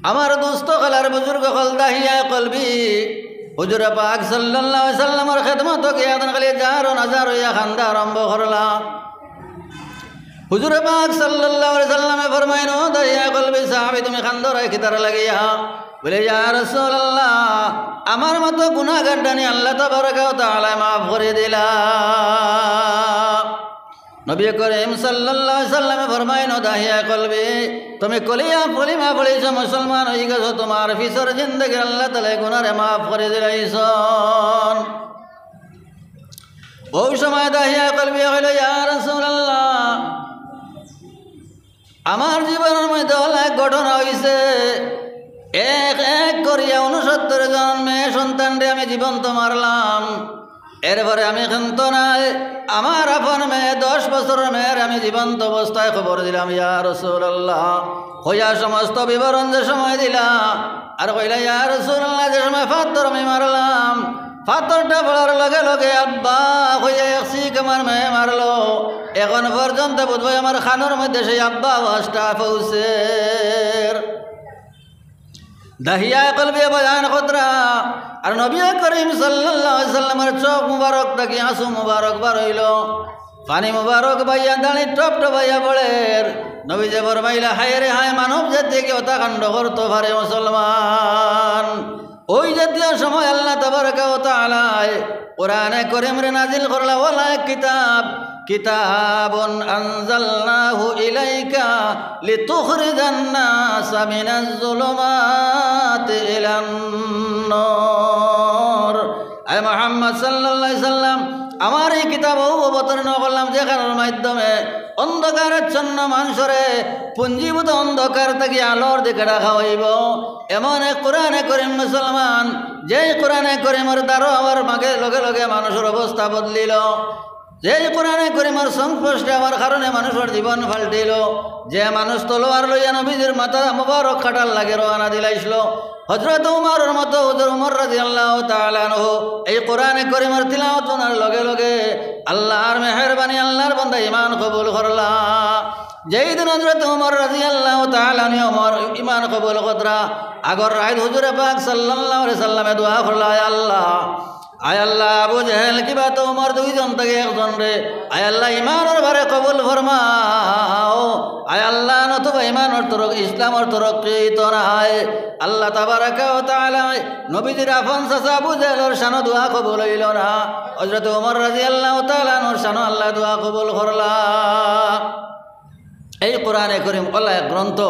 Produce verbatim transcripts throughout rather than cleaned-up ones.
আমার দোস্ত অকল আর বুজুর্গ অকল, দাহিয়ায়ে কলবি হুজুরে পাক সাল্লাল্লাহু আলাইহি ওয়াসাল্লামর খেদমতো গিয়া খালি জারো নাজার অইয়া কান্দা আরম্ভ করলা। হুজুরে পাক সাল্লাল্লাহু আলাইহি ওয়াসাল্লামে ফরমাইন, "ও দাহিয়ায়ে কলবি সাহাবী, তুমি কান্দরায় কিতার লাগিয়া?" বলে, "ইয়া রাসূলুল্লাহ, আমার মতো গুনাহগারটারে আল্লাহ তাবারাকা ওয়া তাআলায় মাফ করি দিলা।" নবী করিম সাল্লাল্লাহু আলাইহি ওয়াসাল্লামে ফরমাইন, "ও দাহিয়ায়ে কলবি, তুমি কলিমা, কলিমা পড়িছো, মুসলমান অইগেছো, তুমার পিছর জিন্দেগির আল্লাহ তাআলায় গুনারে মাফ করি দিলাইছইন।" অউ সময় দাহিয়ায়ে কলবি কইল, "ইয়া রাসূলুল্লাহ, আমার জীবনর মধ্যে অলা এক ঘটনা অইছে, এক এক করিয়া ঊনসত্তর জন মেয়ে সন্তানরে আমি জীবন্ত মারলাম, এরপরে আমি ক্ষান্ত নাই, আমার আপন মেয়ে, দশ বছরর মেয়েরে আমি জীবন্ত অবস্থায় কবর দিলাম, ইয়া রাসূলুল্লাহ।" কইয়া সমস্ত বিবরণ যে সময় দিলা, আর কইলা, "ইয়া রাসূলুল্লাহ, যে সময় পাথর আমি মারলাম, পাথরটা পড়ার লগে লগে আব্বা কইয়া এক চিক আমার মেয়ে মারলো, এখন পর্যন্ত বোধহয় আমার কানর মধ্যে সেই আব্বা আওয়াজটা পৌঁছের।" দাহিয়ায়ে কলবিয়ে বয়ান কররা, আর নবী করিম সাল্লাল্লাহু আলাইহি ওয়াসাল্লামর চোখ মুবারক থাকি আঁসু মুবারক বার অইলো, পানি মুবারক বাইয়া দাড়ি টপ টপাইয়া পড়ের। নবীজিয়ে ফরমাইলা, "হায় রে হায়, মানব জাতিয়ে কিতা কাণ্ড করতো পারে মুসলমান।" অউ জাতীয় সময় আল্লাহ তাবারাকা ওয়া তাআলায় কোরআনে করিমরে নাজিল করলা, অলা এক কিতাব, "কিতাবুন আনজালনাহু ইলাইকা লিতুখরিজান নাসা মিনাজ জুলুমাতি ইলান নূর।" আয় মুহাম্মদ সাল্লাল্লাহু আলাইহি সাল্লাম, আমার এই কিতাব অউ অবতীর্ণ করলাম, যেখানর মাধ্যমে অন্ধকারাচ্ছন্ন মানুষরে পুঞ্জীভূত অন্ধকার থাকি আলোর দিকে ডাকা অইবো। এমন এক কোরআনে করিম মুসলমান, যেই কোরআনে করিমর দ্বারা আওয়ার মাগে লগে লগে মানুষর অবস্থা বদলিলো, যেই কোরআনে করিমর সংস্পর্শে আওয়ার কারণে মানুষর জীবন পাল্টিলো, যে মানুষ তলোয়ার লইয়া নবীজির মাথা মুবারক কাটার লাগি রওয়ানা দিলাইছলো, হযরত উমরর মতো হুজুর উমর রাদিয়াল্লাহু তাআলা আনহু এই কোরআনে করিমর তিলাওয়াত হুনার লগে লগে আল্লাহর মেহেরবানি, আল্লাহর বান্দা ইমান কবুল করলা। যেই দিন হযরত উমর রাদিয়াল্লাহু তাআলা আনহু উমর ইমান কবুল কররা, আগর রাইত হুজুরে পাক সাল্লাল্লাহু আলাইহি সাল্লামে দোয়া করলা, "আয় আল্লাহ, আয় আল্লাহ, আবু জেহেল কিবা তো উমর দুইজন থাকি একজনরে, আয় আল্লাহ, ইমানর বারে কবুল ফরমাও, আয় আল্লাহ, নতুবা ইমানর তরক-, ইসলামর তরক্কি অইতো নায়।" আল্লাহ তাবারাকা ওয়া তাআলায় নবীজির আপন চাচা আবু জেহেলর শানো দোয়া কবুল অইলো না, হযরত উমর রাদিয়াল্লাহু তাআলা আনহুর শানো আল্লাহ দোয়া কবুল করলা। এই কোরআনে করিম অলা এক গ্রন্থ,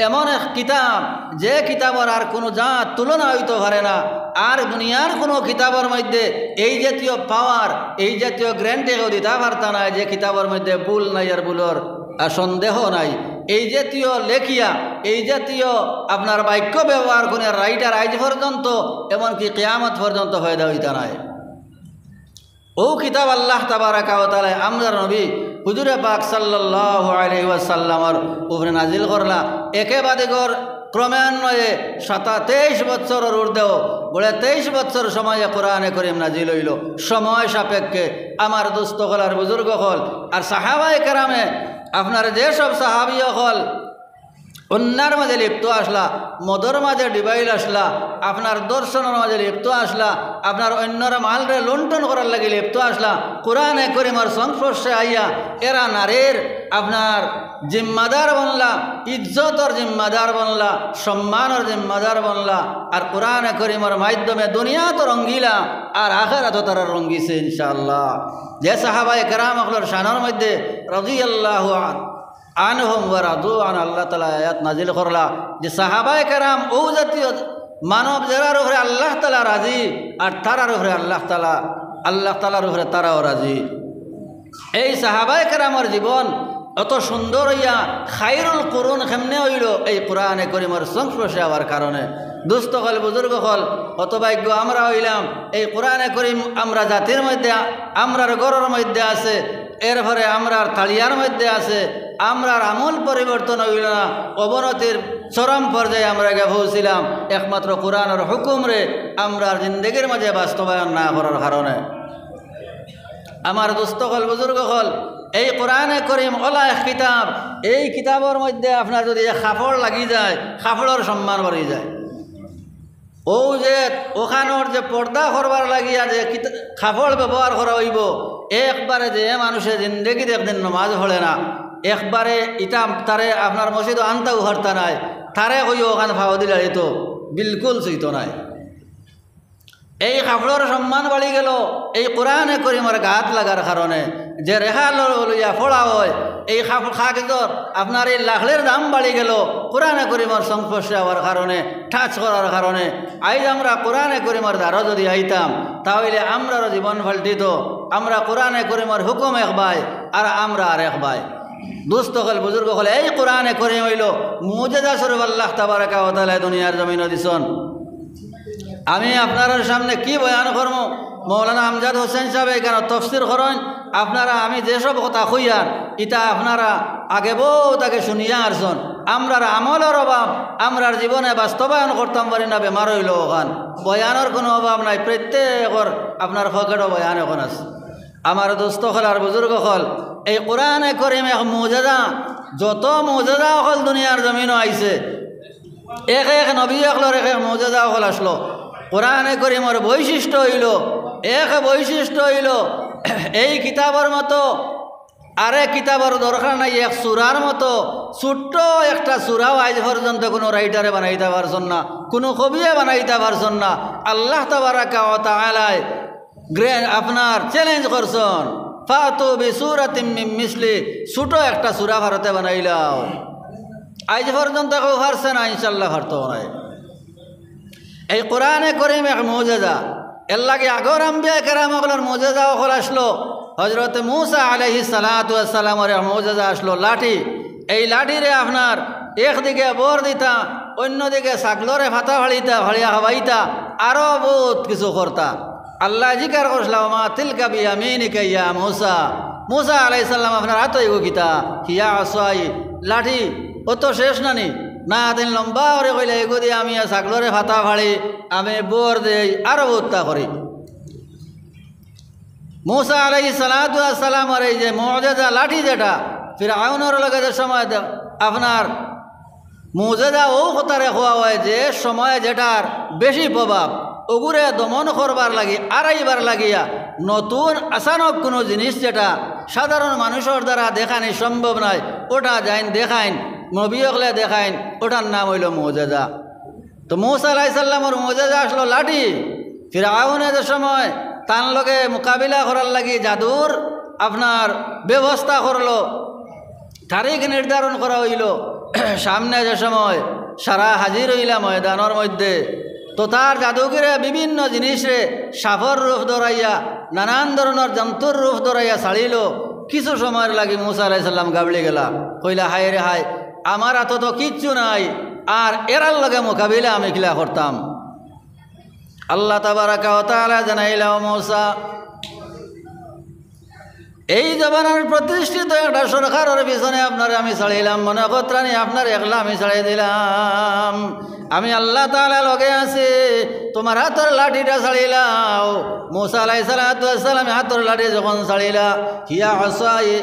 এমন এক কিতাব, যে কিতাবর আর কুনু জাত তুলনা অইতো পারে না। আর দুনিয়ার কুনু কিতাবর মধ্যে এই জাতীয় পাওয়ার, এই জাতীয় গ্যারান্টি কেউ দিতা পারতা নায়, যে কিতাবর মধ্যে ভুল নাই আর ভুলর আর সন্দেহ নাই। এই জাতীয় লেখিয়া, এই জাতীয় আপনার বাক্য ব্যবহার কুনু রাইটার আইজ পর্যন্ত, এমনকি কিয়ামত পর্যন্ত পয়দা অইতা নায়। অউ কিতাব আল্লাহ তাবারাকা ওয়া তাআলায় আমরার নবী হুজুরে পাক সাল্লাল্লাহু আলাইহি ওয়াসাল্লামর উপরে নাজিল করলা। একে বাদে গর ক্রমান্বয়ে সাতা-, তেইশ বছরর ঊর্ধ্বে, বলে তেইশ বছর সময়ে কোরআনে করিম নাজিল অইলো। সময় সাপেক্ষে আমার দোস্ত অকল আর বুজুর্গ অকল আর সাহাবায়ে কেরামে, আপনার যে সব সাহাবী অকল অন্যার মাঝে লিপ্ত আছলা, মদর মাঝে ডিবাইল আছলা, আপনার ধর্ষণর মাঝে লিপ্ত আছলা, আপনার অন্যর মালরে লুণ্ঠন করার লাগি লিপ্ত আছলা, কোরআনে করিমর সংস্পর্শে আইয়া এরা নারীর আপনার জিম্মাদার বনলা, ইজ্জতর জিম্মাদার বনলা, সম্মানর জিম্মাদার বনলা, আর কোরআনে করিমর মাধ্যমে দুনিয়াত রঙ্গিলা, আর আখেরাতও তারা রঙ্গিছে ইনশাআল্লাহ। যে সাহাবায়ে কেরাম অকলর শানর মধ্যে রাদিয়াল্লাহু আন-, আনহুম ওয়া রাদু আন, আল্লাহ তাআলা আয়াত নাজিল করলা যে সাহাবায়ে কেরাম অউ জাতীয় মানব যেরার উপরে আল্লাহ তাআলা রাজি, আর তারার উপরে আল্লাহ তাআলা, আল্লাহ তাআলার উপরে তারাও রাজি। এই সাহাবায়ে কেরামর জীবন অত সুন্দর অইয়া খায়রুল কুরুন কেমনে অইলো? এই কোরআনে করিমর সংস্পর্শে আওয়ার কারণে। দোস্ত অকল, বুজুর্গ অকল, হতভাগ্য আমরা অইলাম। এই কোরআনে করিম আমরা জাতির মধ্যে, আমরার ঘরর মধ্যে আছে, এরপরে আমরার তালিয়ার মধ্যে আছে, আমরার আমল পরিবর্তন অইলো না, অবনতির চরম পর্যায়ে আমরা গিয়া পৌঁছিলাম, একমাত্র কোরআনর হুকুমরে আমরার জিন্দেগির মাঝে বাস্তবায়ন না করার কারণে। আমার দোস্ত অকল, বুজুর্গ অকল, এই কোরআনে করিম অলা এক কিতাব, এই কিতাবর মধ্যে আপনার যদি এক কাপড় লাগি যায়, কাপড়র সম্মান বাড়ি যায়। অউ যে অখানর যে পর্দা করবার লাগিয়া যে কিতা-, কাপড় ব্যবহার করা অইবো, একবারে যে মানুষে জিন্দেগিত একদিন নমাজ পড়ে না, একবারে ইতা তারে আপনার মসজিদো আনতাউ পারতা নায়, তারে কইও অখান পাও দিলাইতো, বিলকুল ছুইতো নায়। এই কাপড়র সম্মান বাড়ি গেলো এই কোরআনে করিমর গাত লাগার কারণে। যে রেখা ল-, লইয়া পড়া অয়, এই কাপ-, কাগজর আপনার এই লাকড়ির দাম বাড়ি গেলো কোরআনে করিমর সংস্পর্শে আওয়ার কারণে, touch করার কারণে। আইজ আমরা কোরআনে করিমর দ্বারো যদি আইতাম, তা অইলে আমরারও জীবন পাল্টিতো। আমরা কোরআনে করিমর হুকুম এক বায়, আর আমরা আর এক বায়। দোস্ত অকল, বুজুর্গ অকল, এই কোরআনে করিম অইলো মুজেজা স্বরূপ আল্লাহ তাবারাকা ওয়া তাআলায় দুনিয়ার জমিনো দিছন। আমি আপনারার সামনে কি বয়ান করমু? মৌলানা আমজাদ হোসেন সাহেব এখানো তফসির করইন। আপনারা আমি যেসব কথা কইয়ার, ইতা আপনারা আগে বউত আগে শুনিয়া আরছন। আমরার আমলর অভাব, আমরার জীবনে বাস্তবায়ন করতাম পারি না, বেমার অইলো অখান। বয়ানর কুনু অভাব নাই, প্রত্যেকর আপনার পকেটো বয়ান অখন আছে। আমার দোস্ত অকল আর বুজুর্গ অকল, এই কোরআনে করিম এক মুজেজা, যত মুজেজা অকল দুনিয়ার জমিনো আইছে, এক এক নবী অকলর এক এক মুজেজা অকল আসলো। কোরআনে করিমর বৈশিষ্ট্য অইলো, এক বৈশিষ্ট্য অইলো, এই কিতাবর মতো আরেক কিতাবর দরকার নাই, এক সূরার মতো ছোট্ট একটা সূরাও আইজ পর্যন্ত কুনু রাইটারে বানাইতা পারছন না, কুনু কবিয়ে বানাইতা পারছন না। আল্লাহ তাবারাকা ওয়া তাআলায় গ্রে-, আপনার challenge করছন, "ফাতু বিসূরাতিম মিন মিসলি", ছোট একটা সূরা পারতে বানাইলাও। আইজ পর্যন্ত কেউ পারছে না, ইনশাআল্লাহ পারতো নায়। এই কোরআনে করিম এক মুজেজা। এরলাগি আগর আম্বিয়া কেরাম অকলর মুজেজা অকল আসলো। হজরতে মুসা আলাইহিস সালাতু ওয়াস সালামর এক মুজেজা আসলো লাঠি। এই লাঠিরে আপনার একদিকে বর দিতা, অইন্যদিকে ছাগলরে ফাতা ফাড়িতা, ফাড়িয়া খাবাইতা, আরো বউত কিছু করতা। আল্লায় জিকার করছলা, "ওয়া মা তিলকা বিয়ামিনিকা ইয়া মুসা।" মুসা আলাইহিস সালাম, আপনার আতো ইগু কিতা? "হিয়া আসাই", লাঠি। অতো শেষ নানি? না, তাইন লম্বা করি কইলা, "এগু দি আমি ছাগলরে ফাতা ফাড়ি, আমি বর দেই, আরো বউততা করি।" মুসা আলাইহিস সালাতু ওয়াস সালামর এই যে মুজেজা লাঠি যেটা, ফিরআউনর লগে যে সময় দে-, আপনার মুজেজা অউ কথারে কওয়া অয় যে সময় যেটার বেশি প্রভাব, অগুরে দমন করবার লাগি, আরাইবার লাগিয়া নতুন আচানক কুনু জিনিস যেটা সাধারণ মানুষর দ্বারা দেখানি সম্ভব নায়, ওটা যাইন দেখাইন, নবী অকলে দেখাইন, ওটার নাম অইলো মুজেজা। তো মুসা আলাইহিস সালামর মুজেজা আসলো লাঠি। ফিরআউনে যে সময় তান লগে মোকাবিলা করার লাগি জাদুর আপনার ব্যবস্থা করলো, তারিখ নির্ধারণ করা অইলো, সামনে যে সময় সারা হাজির অইলা ময়দানর মধ্যে, তো তার জাদুগিরে বিভিন্ন জিনিসরে সাপর রূপ ধরাইয়া, নানান ধরনর জন্তুর রূপ ধরাইয়া ছাড়িলো। কিছু সময়র লাগি মুসা আলাইহিস সালাম গাবড়ি গেলা, কইলা, "হায় রে হায়, আমার আতো তো কিচ্ছু নাই, আর এরার লগে মোকাবিলা আমি কিলা করতাম?" আল্লাহ তাবারাকা ওয়া তাআলা জানাইলা, "ও মুসা, এই জমানার প্রতিষ্ঠিত একটা সরকারর পিছনে আপনারে আমি ছাড়িলাম, মনে করতানি আপনারে একলা আমি ছাড়ি দিলাম। আমি আল্লাহ তাআলা লগে আছি, তুমার আতর লাঠিটা ছাড়িলাও।" মুসা আলাইহিস সালাতু ওয়াস সালামে আতর লাঠি যখন ছাড়িলা, "হিয়া আসাই,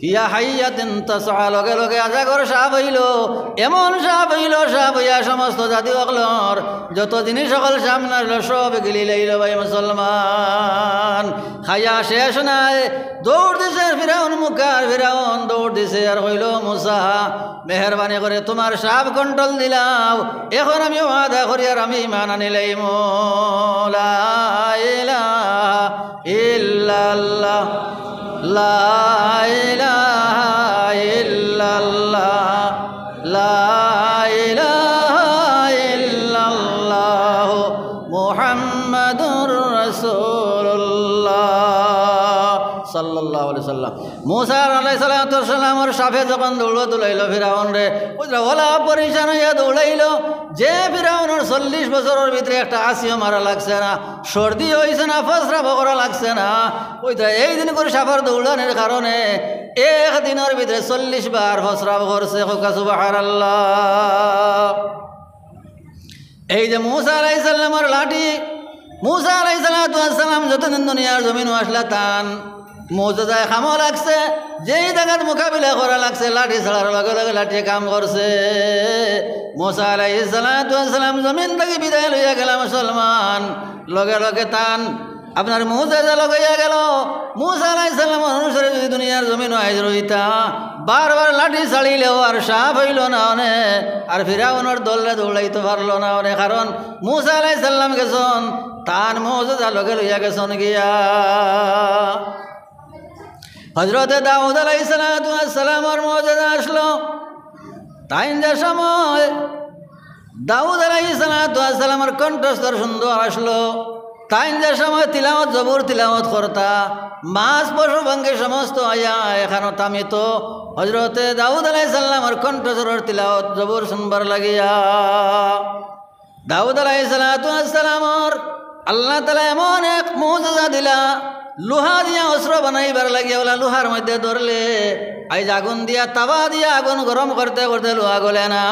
হিয়া হাইয়াতুন তাসআ", লগে লগে আজাগর সাপ অইলো, এমন সাপ অইলো, সাপ অইয়া সমস্ত জাতি অকলর যত জিনিস অকল সামনে আসলো, সব গিলি লাইলো। ভাই মুসলমান, খাইয়া শেষ নাই, দৌড় দিছে ফিরাউন মুখার, ফিরাউন দৌড় দিছে আর কইলো, "মুসা, মেহেরবানি করি তুমার সাপ control দিলাও, এখন আমি ওয়াদা করি আর আমি ইমান আনিলাইমু।" লা ইলাহা ইল্লাল্লাহ, লা ইলাহা ইল্লাল্লাহ, লা ইলাহা ইল্লাল্লাহ, মুহাম্মাদুর রাসূলুল্লাহ সাল্লাল্লাহু আলাইহি ওয়াসাল্লাম। মুসা আলাইহিস সালাতু ওয়াস সালামর সাপে যখন দৌড় তুলাইলো ফিরাউনরে, বুঝলা, ওলা পরেশান অইয়া দৌড়াইলো। যে ফিরাউনর চল্লিশ বছরর ভিতরে একটা হাছিও মারা লাগছে না, সর্দি অইছে না, প্রস্রাব করা লাগছে না, ওইটা এই দিন করি সাপর দৌড়ানির কারণে এক দিনর ভিতরে চল্লিশ বার প্রস্রাব করছে। কউক্কা সুবহানাল্লাহ। এই যে মুসা আলাইহিস সালামর লাঠি, মুসা আলাইহিস সালাতু ওয়াস সালাম যতদিন দুনিয়ার জমিনো আসলা, তান মুজেজায় কামো লাগছে, যেই জাগাত মোকাবিলা করা লাগছে, লাঠি ছাড়ার লগে লগে লাঠিয়ে কাম করছে। মুসা আলাইহিস সালাতু ওয়াস সালাম জমিন থাকি বিদায় লইয়া গেলা মুসলমান, লগে লগে তান আপনার মুজেজা লগাইয়া গেল। মুসা আলাইহিস সালামর অনুসারে যদি দুনিয়ার জমিনো আইজ রইতা, বারবার লাঠি ছাড়িলেও আর সাফ অইলো না অনে, আর ফিরাউনর দলরে দৌড়াইতো পারলো না অনে, কারণ মুসা আলাইহিস সালাম গেছন, তান মুজেজা লগে লইয়া গেছন গিয়া। হজরতে দাউদ আলাইহিস সালাতু ওয়াস সালামর মুজেজা আসলো। তাইন যে সময় দাউদ আলাইহিস সালাতু ওয়াস সালামর কণ্ঠস্বর সুন্দর আসলো, তাইন যে সময় তিলাওয়াত, জবুর তিলাওয়াত করতা, মাছ পশু পাখি সমস্ত আইয়া এখানো থামিতো। হজরতে দাউদ আলাইহিস সালামর কণ্ঠস্বরর তিলাওয়াত জবুর শুনবার লাগিয়া। দাউদ আলাইহিস সালাতু ওয়াস সালামর আল্লাহ তাআলা এমন এক মুজেজা দিলা, লোহা দিয়া অস্ত্র বানাইবার লাগিয়া, ওলা লোহার মধ্যে ধরলে, আইজ আগুন দিয়া, তাওয়া দিয়া আগুন গরম করতে করতে লোহা গলে না।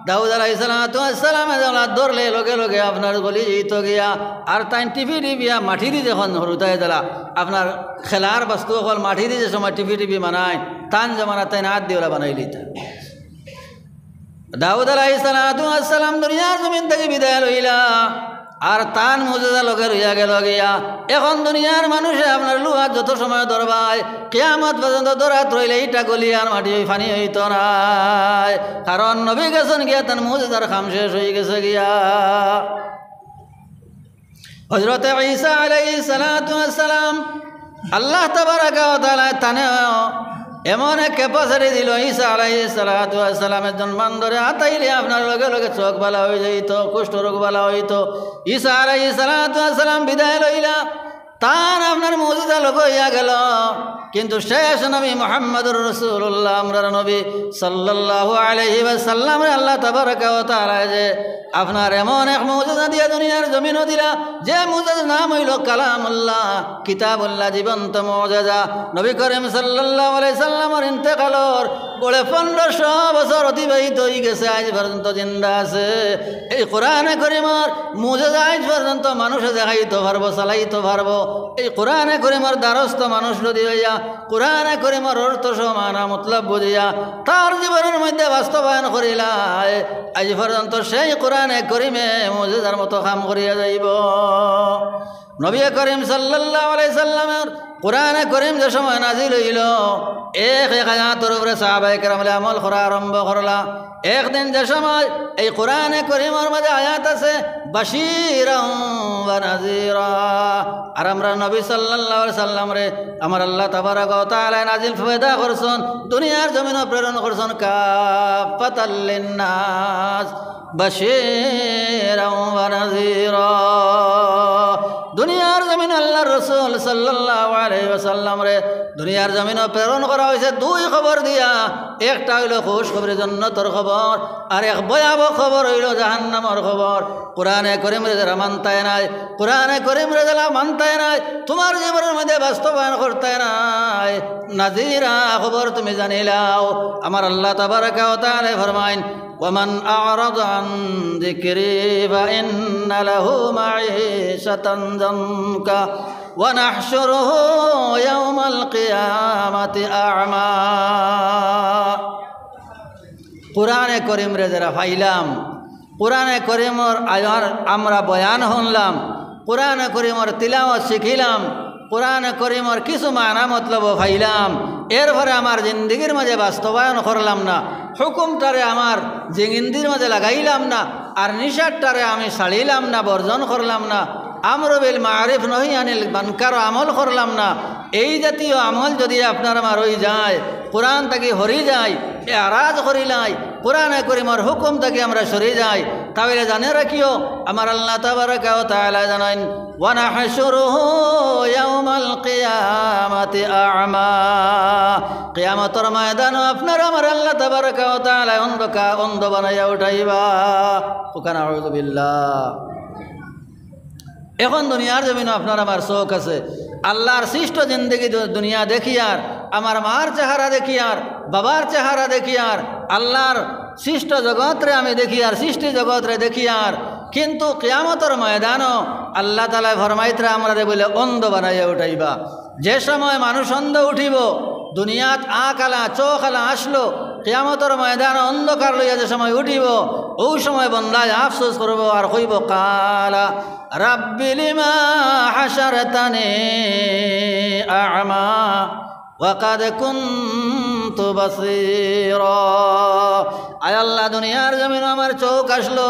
দাউদ আলাইহিস সালাতু ওয়াস সালামে যেলা ধরলে লগে লগে আপনার গলি যাইতো গিয়া। আর তাইন টিপি টিপিয়া মাটি দি যখন হুরুতায় দিলা, আপনার খেলার বস্তু অকল মাটি দি যে সময় টিপি টিপি বানায়, তান জমানা তাইন আত দি ওলা বানাইলিতা। দাউদ আলাইহিস সালাতু ওয়াস সালাম দুনিয়ার জমিন থাকি বিদায় লইলা, আর তান মুজেজা লগে রইয়া গেল গিয়া। এখন দুনিয়ার মানুষে আপনার লোহা যত সময় ধরবায়, কিয়ামত পর্যন্ত ধরাত রইলে ইটা গলি আর মাটি অই পানি অইতো নায়, কারণ নবী গেছন গিয়া, তান মুজেজার কাম শেষ অই গেছে গিয়া। হজরতে ঈসা আলাইহিস সালাতু ওয়াস সালাম, আল্লাহ তাবারাকা ওয়া তাআলা তানে এমন এক capacity দিল, ঈসা আলাইহিস সালাতু ওয়াস সালামে জন্মান্দরে আতাইলে আপনার লগে লগে চোখ ভালা অই যাইতো, কুষ্ঠ রোগ ভালা অইতো। ঈসা আলাইহিস সালাতু ওয়াস সালাম বিদায় লইলা, তান আপনার মুজেজা লগে অইয়া গেল। কিন্তু শেষ নবী মুহাম্মদুর রাসূলুল্লাহ, আমরার নবী সাল্লাল্লাহু আলাইহি ওয়াসাল্লামরে আল্লাহ তাবারাকা ওয়া তাআলা যে আপনার এমন এক মুজেজা দিয়া দুনিয়ার জমিনো দিলা, যে মুজেজার নাম অইলো কালামুল্লাহ, কিতাবুল্লাহ, জীবন্ত মুজেজা। নবী করিম সাল্লাল্লাহু আলাইহি সাল্লামর ইন্তেকালর গড়ে পনেরোশো বছর অতিবাহিত অই গেছে, আইজ পর্যন্ত জিন্দা আছে। এই কোরআনে করিমর মুজেজা আইজ পর্যন্ত মানুষে দেখাইতো পারবো, চালাইতো পারবো। এই কোরআনে করিমর দ্বারস্থ মানুষ যদি অইয়া, কোরআনে করিমর অর্থ সহ মানা মতলব বুঝিয়া, তার জীবনর মধ্যে বাস্তবায়ন করিলায়, আইজ পর্যন্ত সেই কোরআনে করিমে মুজেজার মতো কাম করিয়া যাইবো। নবী করিম সাল্লাল্লাহু আলাইহি সাল্লামর কোরআনে করিম যে সময় নাজিল অইলো, এক এক আয়াতর উপরে সাহাবায়ে কেরামে আমল করা আরম্ভ করলা। একদিন যে সময় এই কোরআনে করিমর মাঝে আয়াত আছে, বাশীরাও ওয়া নাযীরা, আর আমরার নবী সাল্লাল্লাহু আলাইহি সাল্লামরে আমার আল্লাহ তাবারাকা ওয়া তাআলা নাজিল পয়দা করছন, দুনিয়ার জমিনো প্রেরণ করছন, কাফফাতাল লিন্নাস, বাশীরাও ওয়া নাযীরা। দুনিয়ার জমিন আল্লাহর রাসূল সাল্লাল্লাহু আলাইহি ওয়াসাল্লামরে দুনিয়ার জমিনো প্রেরণ করা অইছে দুই খবর দিয়া। একটা অইলো খুশখবরি জন্নতর খবর, আর এক ভয়াবহ খবর অইলো জাহান্নামর খবর। কোরআনে করিমরে যেরা মানতায় নায়, কোরআনে করিমরে যেরা মানতায় নায়, তুমার জীবনর মধ্যে বাস্তবায়ন করতায় নায়, নাযীরা, খবর তুমি জানিলাও। আমার আল্লাহ তাবারাকা ওয়া তাআলা ফরমাইন, ومن أعرض عن ذكري فإن له معيشة ضنكا ونحشره يوم القيامة أعمى। কোরআনে করিমরে যেরা পাইলাম, কোরআনে করিমর আয়ার আমরা বয়ান হুনলাম, কোরআনে করিমর তিলাওয়াত শিখিলাম, কোরআনে করিমর কিছু মানা মতলব পাইলাম, এরপরে আমার জিন্দেগির মাঝে বাস্তবায়ন করলাম না, হুকুমটারে আমার জিন্দেগির মাঝে লাগাইলাম না, আর নিষেধটারে আমি ছাড়িলাম না, বর্জন করলাম না, আমরু বিল মারুফ নহি আনিল মুনকার আমল করলাম না, এই জাতীয় আমল যদি আপনার আমার অই যায়, কোরআন থাকি হরি যায়, এরাজ করিলাই, কোরআনে করিমর হুকুম থাকি আমরা সরি যাই, তাহলে জানে রাখিও, আমার আল্লাহ তাবারাকা ওয়া তাআলা জানাইন, ونحشره يوم القيامة أعمى। কিয়ামতর ময়দানো আপনার আমার আল্লাহ তাবারাকা ওয়া তাআলা অন্ধকা-, অন্ধ বানাইয়া উঠাইবা। ওখানে আউযুবিল্লাহ। এখন দুনিয়ার জমিনো আপনার আমার চোখ আছে, আল্লাহর সৃষ্ট জিন্দেগি দু-, দুনিয়া দেখিয়ার, আমার মার চেহারা দেখিয়ার, বাবার চেহারা দেখিয়ার, আল্লাহর সৃষ্ট জগতরে আমি দেখিয়ার, সৃষ্টি জগতরে দেখিয়ার, কিন্তু কিয়ামতর ময়দানো আল্লাহ তাআলা ফরমাইতরা আমরারে বলে অন্ধ বানাইয়া উঠাইবা। যে সময় মানুষ অন্ধ উঠিবো, দুনিয়াত আখ আলা, চোখ আলা আছলো, কিয়ামতর ময়দানো অন্ধকার লইয়া যে সময় উঠিবো, অউ সময় বন্দায় আফসোস করবো আর কইবো, "কালা রাব্বি লিমা হাশারতানি আ'মা ওয়া কাদ কুনতু বাসীরা।" আয় আল্লাহ, দুনিয়ার জমিনো আমার চোখ আছলো,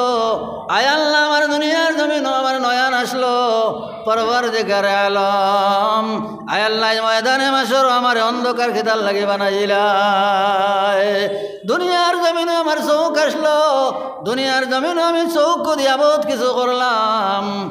আয় আল্লাহ, আমার দুনিয়ার জমিনো আমার নয়ন আছলো, পরওয়ারদিগারে আলম, আয় আল্লাহ, এই ময়দানে মাশরো আমারে অন্ধকার কিতার লাগি বানাইলায়? দুনিয়ার জমিনো আমার চোখ আছলো, দুনিয়ার জমিনো আমি চোখ দিয়া বউত কিছু করলাম।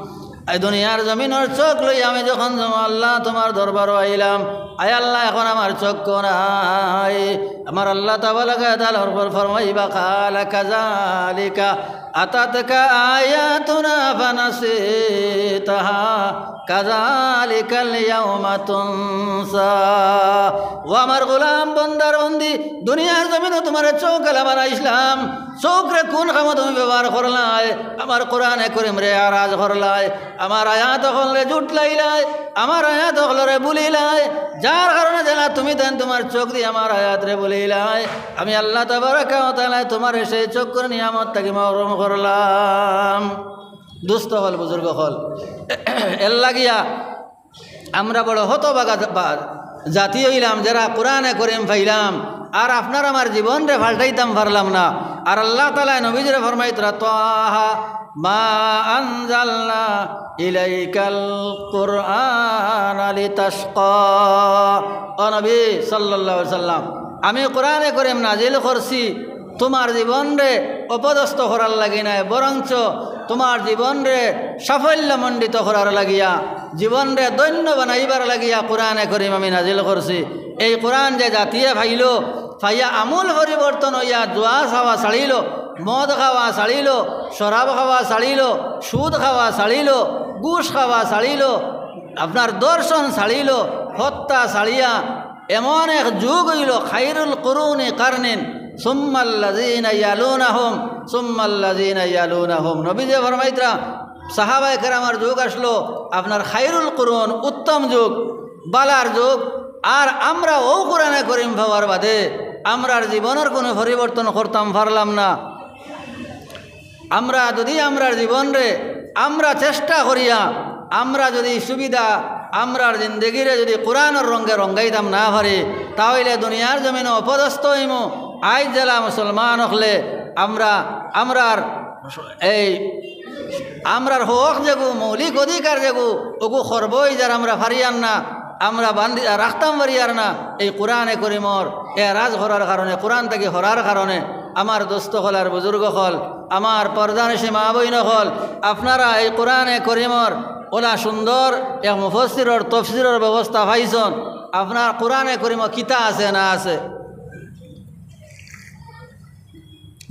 এই দুনিয়ার জমিনর চোখ লইয়া আমি যখন যামু আল্লাহ তুমার দরবারো আইলাম, আয় আল্লাহ, এখন আমার চক্ষু নাই। আমার আল্লাহ তাবারাকা ওয়া তাআলা ফরমাইবা, "কালা কাযালিকা আতাতকা আয়াতুনা ফানাসিতাহা কাযালিকাল ইয়াউমা তুনসা।" ও আমার গোলাম, বন্দার বন্দি, দুনিয়ার জমিনো তুমারে চোখ আলা বানাইছলাম, চোখরে কুন কামো তুমি ব্যবহার করলায়? আমার কোরআনে করিমরে এরাজ করলায়, আমার আয়াত অকলরে জুটলাইলায়, আমার আয়াত অকলরে ভুলিলায়, যার কারণে যেলা তুমি তাইন তুমার চোখ দি আমার আয়াতরে ভুলিলায়। আমি আল্লাহ তাবারাকা ওয়া তাআলায় তুমারে সেই চক্ষুর নিয়ামত থাকি মহরুম করলাম। দোস্ত অকল, বুজুর্গ অকল, এর লাগিয়া আমরা বড় হতভাগা বা-, জাতি অইলাম, যেরা কোরআনে করিম পাইলাম, আর আপনার আমার জীবনরে পাল্টাইতাম পারলাম না। আর আল্লাহ তাআলায় নবীজিরে ফরমাইতরা, "তাহা মা আনজালনা ইলাইকাল কুরআনা লিতাশকা।" ও নবী সাল্লাল্লাহু আলাইহি ওয়াসাল্লাম, আমি কোরআনে করিম নাজিল করছি তুমার জীবনরে অপদস্থ করার লাগি নায়, বরঞ্চ তুমার জীবনরে সাফল্যমণ্ডিত করার লাগিয়া, জীবনরে ধন্য বানাইবার লাগিয়া কোরআনে করিম আমি নাজিল করছি। এই কোরআন যে জাতিয়ে পাইলো, পাইয়া আমূল পরিবর্তন অইয়া জুয়া খাওয়া ছাড়িলো, মদ খাওয়া ছাড়িলো, শরাব খাওয়া ছাড়িলো, সুদ খাওয়া ছাড়িলো, ঘুষ খাওয়া ছাড়িলো, আপনার ধর্ষণ ছাড়িলো, হত্যা ছাড়িয়া এমন এক যুগ অইলো, খাইরুল কুরুনি কারনিন, সুম্মাল্লাযীনা ইয়ালুনাহুম, সুম্মাল্লাযীনা ইয়ালুনাহুম। নবীজিয়ে ফরমাইতরা, সাহাবায়ে কেরামর যুগ আছলো আপনার খাইরুল কুরুন, উত্তম যুগ, বালার যুগ। আর আমরা অউ কোরআনে করিম পাওয়ার বাদে আমরার জীবনর কুনু পরিবর্তন করতাম পারলাম না। আমরা যুদি আমরার জীবনরে আমরা চেষ্টা করিয়া, আমরা যুদি সুবিধা, আমরার জিন্দেগিরে যুদি কোরআনর রঙে রঙাইতাম না পারি, তা অইলে দুনিয়ার জমিনো অপদস্থ অইমু। আইজ যেলা মুসলমান অকলে আমরা, আমরার এই, আমরার হক যেগু, মৌলিক অধিকার যেগু, অগু খর্ব অইযার আমরা পারিয়ার না, আমরা বান্ধি রাখতাম পারিয়ার না। এই কোরআনে করিমর এরাজ করার কারণে, কোরআন থাকি হরার কারণে আমার দোস্ত অকল আর বুজুর্গ অকল, আমার পর্দানশীন মা বইন অকল, আপনারা এই কোরআনে করিমর অলা সুন্দর এক মুফাসসিরর তফসিরর ব্যবস্থা পাইছন। আপনার কোরআনে করিমো কিতা আছে না আছে?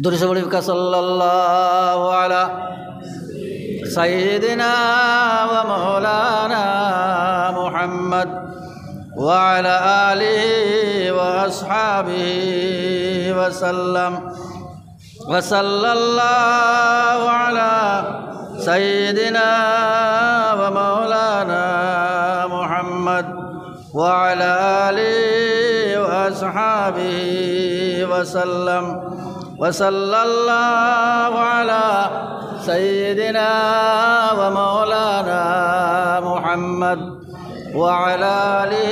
দুরূদ শরীফ পড়ুক্কা, সাল্লাল্লাহু আলা সাইয়্যিদিনা ওয়া মাওলানা মুহাম্মদ ওয়া আলা আলিহি ওয়া আসহাবিহি ওয়া সাল্লাম। وصلى الله على سيدنا ومولانا محمد وعلى آله وأصحابه وسلم. وصلى الله على سيدنا ومولانا محمد وعلى آله.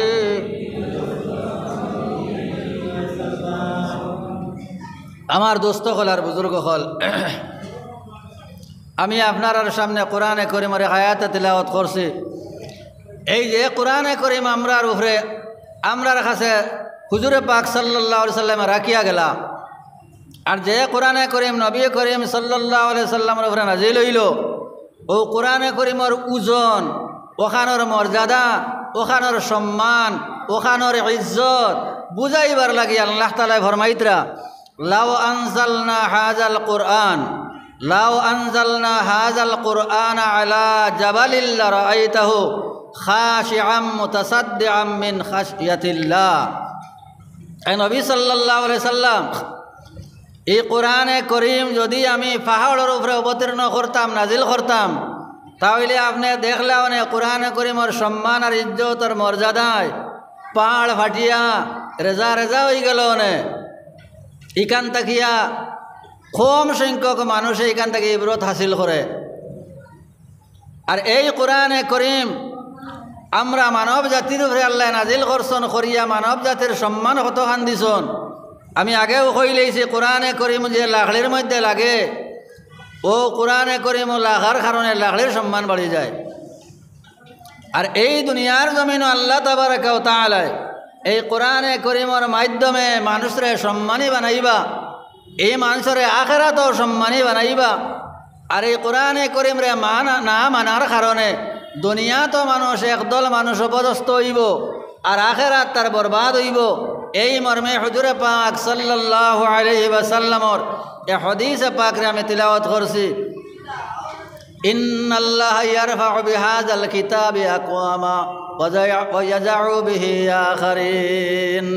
আমার দোস্ত অকল আর বুজুর্গ অকল, আমি আপনারার সামনে কোরআনে করিমর এক আয়াত তিলাওয়াত করছি। এই যে কোরআনে করিম আমরার উপরে, আমরার কাছে হুজুরে পাক সাল্লাল্লাহু আলাইহি সাল্লামে রাখিয়া গেলা, আর যে কোরআনে করিম নবী করিম সাল্লাল্লাহু আলাইহি সাল্লামর উপরে নাজিল অইলো, অউ কোরআনে করিমর ওজন, অখানর মর্যাদা, অখানর সম্মান, অখানর ইজ্জত বুঝাইবার লাগি আল্লাহ তাআলায় ফরমাইতরা, "লাউ আনজালনা হাযাল কুরআন, লাউ আনজালনা হাযাল কুরআনা আলা জাবালিল লারাআইতাহু খাশিআম মুতাসাদ্দিআম মিন খাশিয়াতিল্লাহ।" এ নবী সাল্লাল্লাহু আলাইহি সাল্লাম, এই কোরআনে করিম যুদি আমি পাহাড়র উপরে অবতীর্ণ করতাম, নাজিল করতাম, তা অইলে আপনে দেখলা অনে কোরআনে করিমর সম্মান আর ইজ্জত আর মর্যাদায় পাহাড় ফাটিয়া রেজা রেজা অইগেলো অনে। ইখান থাকিয়া কম সংখ্যক মানুষে ইখান থাকি ইবরত হাসিল করে। আর এই কোরআনে করিম আমরা মানব জাতির উপরে আল্লায় নাজিল করছন করিয়া মানব জাতির সম্মান কতখান দিছন। আমি আগেও কইলাইছি, কোরআনে করিম যে লাকড়ির মধ্যে লাগে, অউ কোরআনে করিম লাখার কারণে লাকড়ির সম্মান বাড়ি যায়। আর এই দুনিয়ার জমিনো আল্লাহ তাবারাকা ওয়া তাআলায় এই কোরআনে করিমর মাধ্যমে মানুষরে সম্মানী বানাইবা, এই মানুষরে আখেরাতও সম্মানী বানাইবা। আর এই কোরআনে করিমরে মানা, না মানার কারণে দুনিয়াত মানুষ, একদল মানুষ অপদস্থ অইবো, আর আখেরাত তার বরবাদ অইবো। এই মর্মে হুজুরে পাক সাল্লাল্লাহু আলাইহি ওয়াসাল্লামর এ হাদিসে পাকরে আমি তিলাওয়াত করছি। إن الله يرفع بهذا الكتاب أقواما ويضع به آخرين।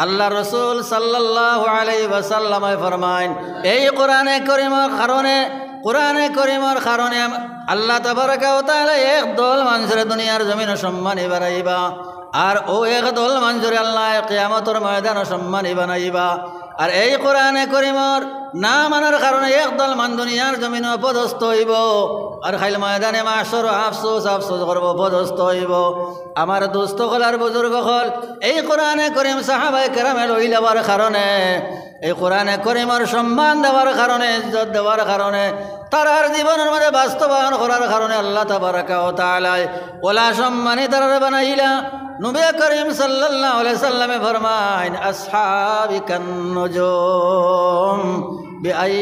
আল্লাহ রসুল সাল্লাল্লাহু আলাইহি ওয়াসাল্লামে ফরমাইন, এই কোরআনে করিমর কারণে, কোরআনে করিমর কারণে আল্লাহ তাবারাকা ওয়া তাআলা এক দল মানুষরে দুনিয়ার জমিনো সম্মানী বানাইবা, আর অউ এক দল মানুষরে আল্লায় কিয়ামতর ময়দানো সম্মানী বানাইবা। আর এই কোরআনে করিমর না মানার কারণে এক দল মানুষ দুনিয়ার জমিনো অপদস্থ অইবো, আর কাইল ময়দানে মাহশরো আফসোস আফসোস করবো, অপদস্থ অইবো। আমার দোস্ত অকল আর বুজুর্গ অকল, এই কোরআনে করিম সাহাবায়ে কেরামে লইলাবার কারণে, এই কোরআনে করিমর সম্মান দেওয়ার কারণে, ইজ্জত দেওয়ার কারণে, তারার জীবনর মধ্যে বাস্তবায়ন করার কারণে আল্লাহ তাবারাকা ওয়া তাআলায় অলা সম্মানী তারারে বানাইলা। নবী করিম সাল্লাল্লাহু আলাইহি ওয়াসাল্লামে ফরমাইন, أصحابي كالنجوم بأي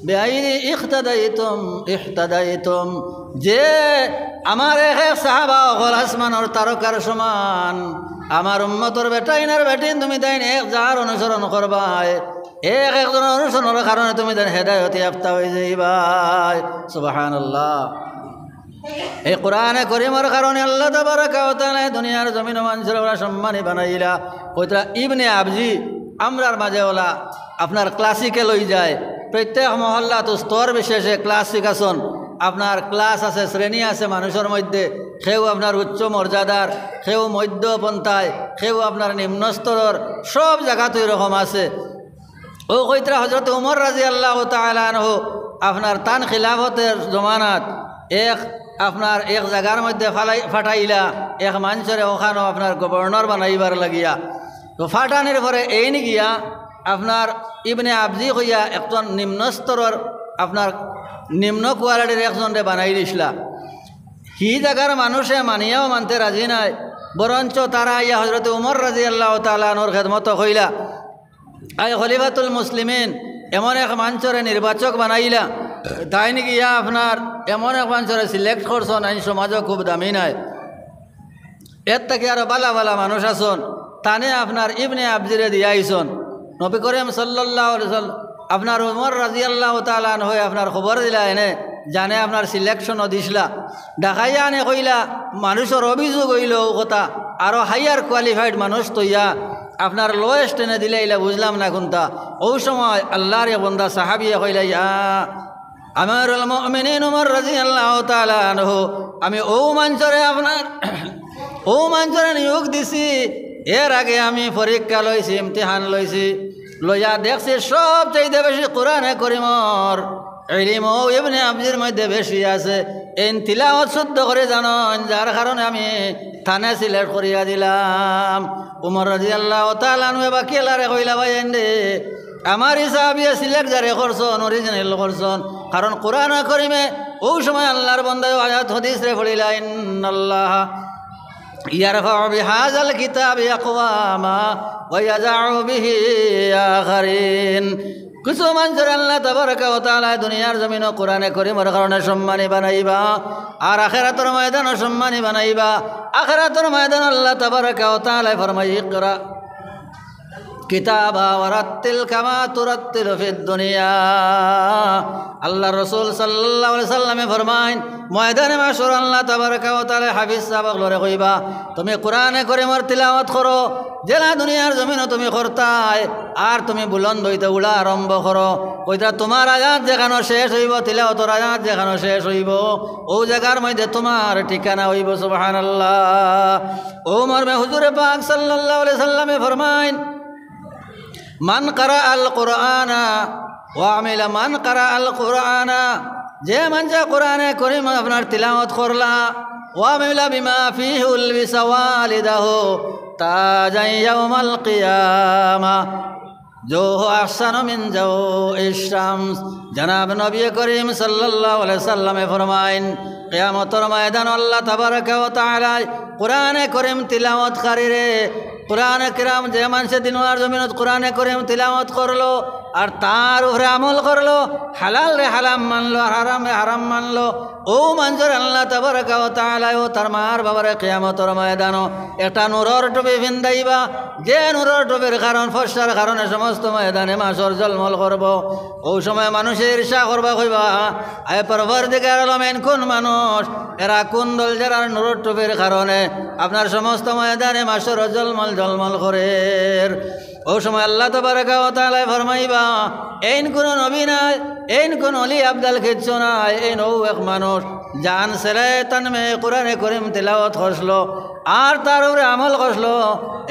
بأيدي اقتديتم اهتديتم। যে আমার এক এক সাহাবা অকল আসমানর তারকার সমান, আমার উম্মতর বেটাইন আর বেটিন তুমি তাইন এক যার অনুসরণ করবায়, এক একজনর অনুসরণর কারণে তুমি তাইন হেদায়ত ইয়াফতা অইযাইবায়। সুবহানাল্লাহ। এই কোরআনে করিমর কারণে আল্লাহ তাবারাকা ওয়া তাআলায় দুনিয়ার জমিনো মানুষরে অলা সম্মানী বানাইলা। কইতরা ইবনে আবজি, আমরার মাঝে অলা আপনার ক্লাসিকে লই যায়। প্রত্যেক মহল্লাত স্তর বিশেষে ক্লাসিক আছন। আপনার ক্লাস আছে, শ্রেণী আছে মানুষর মধ্যে। কেউ আপনার উচ্চ মর্যাদার, কেউ মধ্য পন্থায়, কেউ আপনার নিম্ন স্তরর, সব জাগাত অউ রকম আছে। অউ কইতরা হযরত উমর রাদিয়াল্লাহু তাআলা আনহু আপনার তান খিলাফতর জমানাত এক আপনার এক জাগার মধ্যে ফালাই-, ফাটাইলা এক মানষরে, অখানো আপনার গভর্নর বানাইবার লাগিয়া। তো ফাটানির পরে এইন গিয়া আপনার ইবনে আবজি কইয়া একজন নিম্ন স্তরর, আপনার নিম্ন কোয়ালিটির একজনরে বানাই দিছলা। হি জাগার মানুষে মানিয়াও মানতে রাজি নায়, বরঞ্চ তারা আইয়া হযরত উমর রাদিয়াল্লাহু তাআলা আনহুর খেদমতো কইলা, আয় খলিফাতুল মুসলিমিন, এমন এক মানষরে নির্বাচক বানাইলা, তাইন গিয়া আপনার এমন এক মানষরে সিলেক্ট করছন, আইন সমাজো খুব দামি নায়, এর থাকি আরো ভালা ভালা মানুষ আছন, তানে আপনার ইবনে আবজিরে দিয়া আইছন। নবী করিম সাল্লাল্লাহু আলাইহি ওয়াসাল্লাম, আপনার উমর রাদিয়াল্লাহু তাআলা আনহুয়ে আপনার খবর দিলা, এনে জানে আপনার সিলেকশনও দিছলা। ডাকাইয়া আনে কইলা, মানুষর অভিযোগ অইলো অউ কথা, আরো হায়ার কোয়ালিফাইড মানুষ তইয়া আপনার লোয়েস্ট এনে দিলাইলা, বুঝলাম না কুনটা। অউ সময় আল্লাহর এক বন্দা সাহাবিয়ে কইলা, ইয়া আমিরুল মুমিনিন উমর রাদিয়াল্লাহু তাআলা আনহু, আমি অউ মানষরে আপনার, অউ মানষরে নিয়োগ দিছি, এর আগে আমি পরীক্ষা লইছি, ইমতিহান লইছি, লইয়া দেখছি সবচাইতে বেশি কোরআনে করিমর ইলিম অউ ইবনে আবজির মধ্যে বেশি আছে। এইন তিলাওয়াত শুদ্ধ করি জানইন, যার কারণে আমি তানে সিলেক্ট করিয়া দিলাম। উমর রাদিয়াল্লাহু তাআলা আনহুয়ে বাকি আল্লাহরে কইলা, ভাইয়াইন রে, আমার ই সাহাবিয়ে সিলেক্ট যারে করছন, অরিজিনাল করছন। কারণ কোরআনে করিমে অউ সময় আল্লাহর বন্দায় আয়াত হাদিসরে পড়িলা, ইন্নাল্লাহা ইয়ারফাউ বিহাযাল কিতাবি আকওয়ামা ওয়া ইয়াদাউ বিহি আখারিন। কিছু মানষরে আল্লাহ তাবারাকা ওয়া তাআলায় দুনিয়ার জমিনো কোরআনে করিমর কারণে সম্মানী বানাইবা, আর আখেরাতর ময়দানো সম্মানী বানাইবা। আখেরাতর ময়দানো আল্লাহ তাবারাকা ওয়া তাআলায় ফরমায়, ইকরা কিতাবা ওয়ারাত্তিল কামা তুরাত্তিলু ফিদ দুনিয়া। আল্লাহর রাসূল সাল্লাল্লাহু আলাইহি ওয়াসাল্লামে ফরমাইন, ময়দানে মাশর আল্লাহ তাবারাকা ওয়া তাআলায় হাফিজ সাব অকলরে কইবা, তুমি কোরআনে করিমর তিলাওয়াত করো, যেলা দুনিয়ার জমিনো তুমি করতায়, আর তুমি বুলন্দ অইতে উড়া আরম্ভ করো, কইতরা তুমার আয়াত যেখানো শেষ অইবো, তিলাওতর আয়াত যেখানো শেষ অইবো, অউ জাগার মধ্যে তুমার ঠিকানা অইবো। সুবহানাল্লাহ। অউ মর্মে হুজুরে পাক সাল্লাল্লাহু আলাইহি সাল্লামে ফরমাইন, মান কারা আল কুরআনা ওয়া আমিলা, মান কারা আল কুরআনা, যে মানষে কোরআনে করিম আপনার তিলাওত করলা, ওয়া আমিলা বিমা ফিহি উলবিসা ওয়ালিদাহু তাজান ইয়াউমাল কিয়ামা, জওহু আহসানু মিন জওইশ শামস। জনাব নবী করিম সাল্লাল্লাহু আলাইহি সাল্লামে ফরমাইন, কিয়ামতর ময়দানো আল্লাহ তাবারাকা ওয়া তাআলায় কোরআনে করিম তিলাওতকারীরে, কোরআনে কিরাম যে মানষে দুনিয়ার জমিনত কোরআনে করিম তিলাওত করলো, আর তার উপরে আমল করলো, হালালরে হালাল মানলো, আর হারামরে হারাম মানলো, অউ মানষরে আল্লাহ তাবারাকা ওয়া তাআলায় অউ তার মার বাবারে কিয়ামতর ময়দানো একটা নূরর টুপি ফিন্দাইবা, যে নূরর টুপির কারণ, ফর্সার কারণে সমস্ত ময়দানে মাশর ঝলমল করবো। অউ সময় মানষে ইর্ষা করবা, কইবা, আয় পরওয়ারদিগার আলম, এইন কুন মানুষ, এরা কুন দল, যেরার নূরর টুপির কারণে আপনার সমস্ত ময়দানে মাশর ঝলমল ঝলমল করের। অউ সময় আল্লাহ তাবারাকা ওয়া তাআলায় ফরমাইবা, এইন কুনু নবী নায়, এইন কুনু অলি আবদাল কিচ্ছু নায়, এইন অউ এক মানুষ, যান ছেলে তান মেয়ে কোরআনে করিম তিলাওত করছলো, আর তার উপরে আমল করছলো,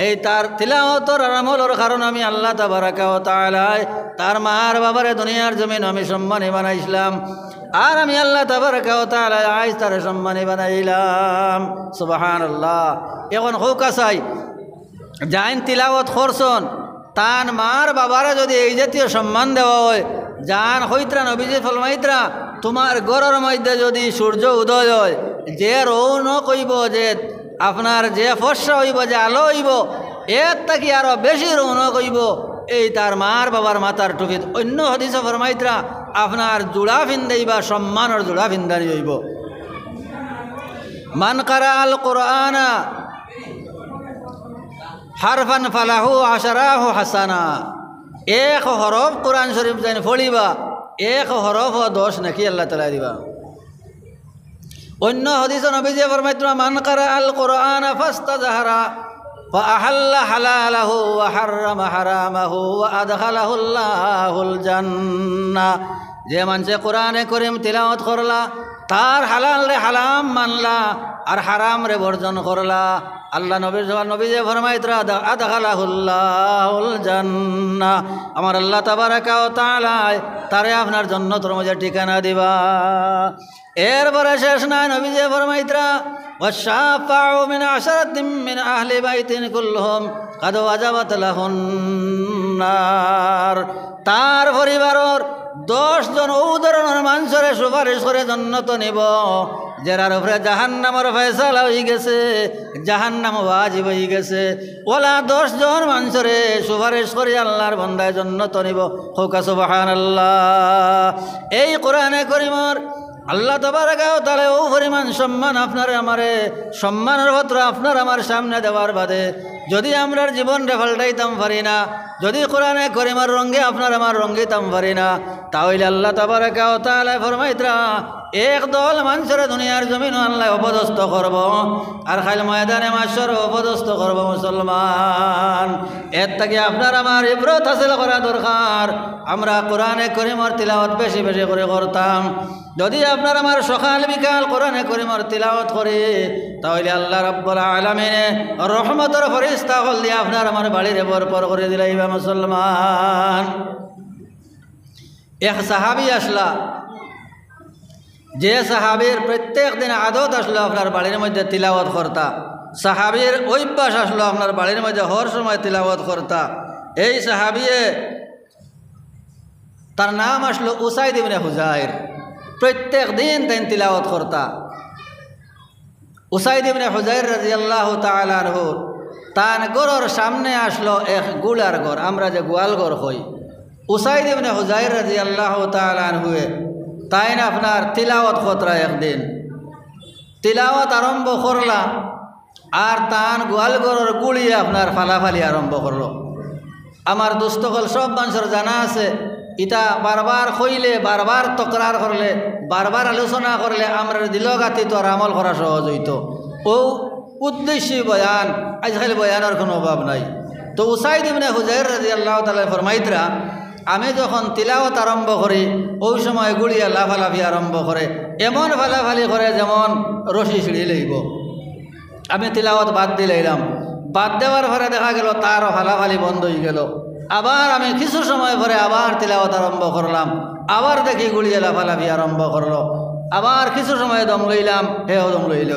এই তার তিলাওতর আর আমলর কারণে আমি আল্লাহ তাবারাকা ওয়া তাআলায় তার মার বাবারে দুনিয়ার জমিনো আমি সম্মানী বানাইছলাম, আর আমি আল্লাহ তাবারাকা ওয়া তাআলায় আইজ তারে সম্মানী বানাইলাম। সুবহানাল্লাহ। এখন কউক্কা চাই, যাইন তিলাওত করছন, তান মার বাবারে যুদি এই জাতীয় সম্মান দেওয়া অয়, যান কইতরা, নবীজি ফরমাইতরা, তুমার ঘরর মধ্যে যুদি সূর্য উদয় অয়, যে রৌনক অইবো, যে আপনার যে ফর্সা অইবো, যে আলো অইবো, এর থাকি আরো বেশি রৌনক অইবো এই তার মার বাবার মাথার টুপিত। অইন্য হাদিসো ফরমাইতরা, আপনার জুড়া ফিন্দাইবা, সম্মানর জুড়া ফিন্দানি অইবো। মান কারা আল কোরআনা হারফান ফালাহু আশারাহু হাসানা। এক হরফ কোরআন শরীফ যাইন পড়িবা, এক হরফ দশ নেকি আল্লাহ তাআলায় দিবা। অইন্য হাদিসো নবীজিয়ে ফরমাইতরা, মান কারা আল কোরআনা ফাস্তাজহারা ফাআহাল্লা হালালাহু ওয়া হাররামা হারামাহু ওয়া আদখালাহুল্লাহুল জান্নাহ। যে মানষে কোরআনে করিম তিলাওত করলা, তার হালালরে হারাম মানলা, আর হারামরে বর্জন করলা, আল্লাহ নবীর জবান নবীজিয়ে ফরমাইতরা, আদ-, আদখালাহুল্লাহুল জান্নাহ। আমার আল্লাহ তাবারাকা ওয়া তাআলায় তারে আপনার জন্নতর মধ্যে ঠিকানা দিবা। এরপরে শেষ নায়, নবীজিয়ে ফরমাইতরা, ওয়াশাফাউ মিন আশারাতিন মিন আহলি বাইতিন কুল্লুহুম কাদ ওয়াজাবাত লাহুন নার। তার পরিবারর দশ জন অউ ধরনর মানষরে সুপারিশ করি জন্নতো নিবো, যেরার উপরে জাহান্নামর ফয়সালা অইগেছে, জাহান্নাম ওয়াজিব অইগেছে। অলা দশ জন মানষরে সুপারিশ করি আল্লাহর বন্দায় জন্নতো নিবো। কউক্কা সুবহানাল্লাহ। এই কোরআনে করিমর আল্লাহ তাবারাকা ওয়া তাআলায় অউ পরিমাণ সম্মান আপনারে আমারে, সম্মানর পাত্র আপনার আমার সামনে দেওয়ার বাদে যুদি আমরার জীবনরে পাল্টাইতাম পারি না, যুদি কোরআনে করিমর রঙে আপনার আমার রঙিতাম পারি না, তা অইলে আল্লাহ তাবারাকা ওয়া তাআলায় ফরমাইতরা, এক দল মানষরে দুনিয়ার জমিনো আল্লায় অপদস্থ করবো, আর কাইল ময়দানে মাশরো অপদস্থ করবো মুসলমান। এর থাকি আপনার আমার ইবরত হাসিল করা দরকার। আমরা কোরআনে করিমর তিলাওয়াত বেশি বেশি করি করতাম। যুদি আপনার আমার সকাল বিকাল কোরআনে করিমর তিলাওয়াত করি, তা অইলে আল্লাহ রাব্বুল আলামিনে রহমতর ফিরিস্তা অকল দিয়া আপনার আমার বাড়িরে ভরপুর করি দিলাইবা মুসলমান। এক সাহাবী আছলা, যে সাহাবীর প্রত্যেক দিন আদত আছলো আপনার বাড়ির মধ্যে তিলাওয়াত করতা, সাহাবীর অভ্যাস আছলো আপনার বাড়ির মধ্যে হর সময় তিলাওয়াত করতা। এই সাহাবীয়ে, তার নাম আছলো উসাইদ ইবনে হুজাইর। প্রত্যেক দিন তাইন তিলাওয়াত করতা। উসাইদ ইবনে হুজাইর রাদিয়াল্লাহু তাআলা আনহু, তান ঘরর সামনে আছলো এক গুড়ার ঘর, আমরা যে গোয়াল ঘর কই। উসাইদ ইবনে হুজাইর রাদিয়াল্লাহু তাআলা আনহুয়ে তাইন আপনার তিলাওয়াত করতরা একদিন। তিলাওয়াত আরম্ভ করলা, আর তান গোয়াল ঘরর গুড়িয়ে আপনার ফালাফালি আরম্ভ করলো। আমার দোস্ত অকল, সব মানষর জানা আছে, ইতা বারবার কইলে, বারবার তকরার করলে, বারবার আলোচনা করলে আমরার দিলো গাতিতো আর আমল করা সহজ অইতো। অউ উদ্দেশ্যি বয়ান, আইজকাইল বয়ানর কুনু অভাব নাই। তো উসাইদ ইবনে হুজাইর রাদিয়াল্লাহু তাআলা ফরমাইতরা, আমি যখন তিলাওয়াত আরম্ভ করি, ওই সময় গুড়িয়ে লাফালাফি আরম্ভ করে, এমন ফালাফালি করে যেমন রশি ছিঁড়ি লইব। আমি তিলাওয়াত বাদ দিলাইলাম, বাদ দেওয়ার পরে দেখা গেল তারও ফালাফালি বন্ধ অইগেল। আবার আমি কিছু সময় পরে আবার তিলাওয়াত আরম্ভ করলাম, আবার দেখি গুড়িয়ে লাফালাফি আরম্ভ করলো। আবার কিছু সময় দম লইলাম, হেও দম লইল।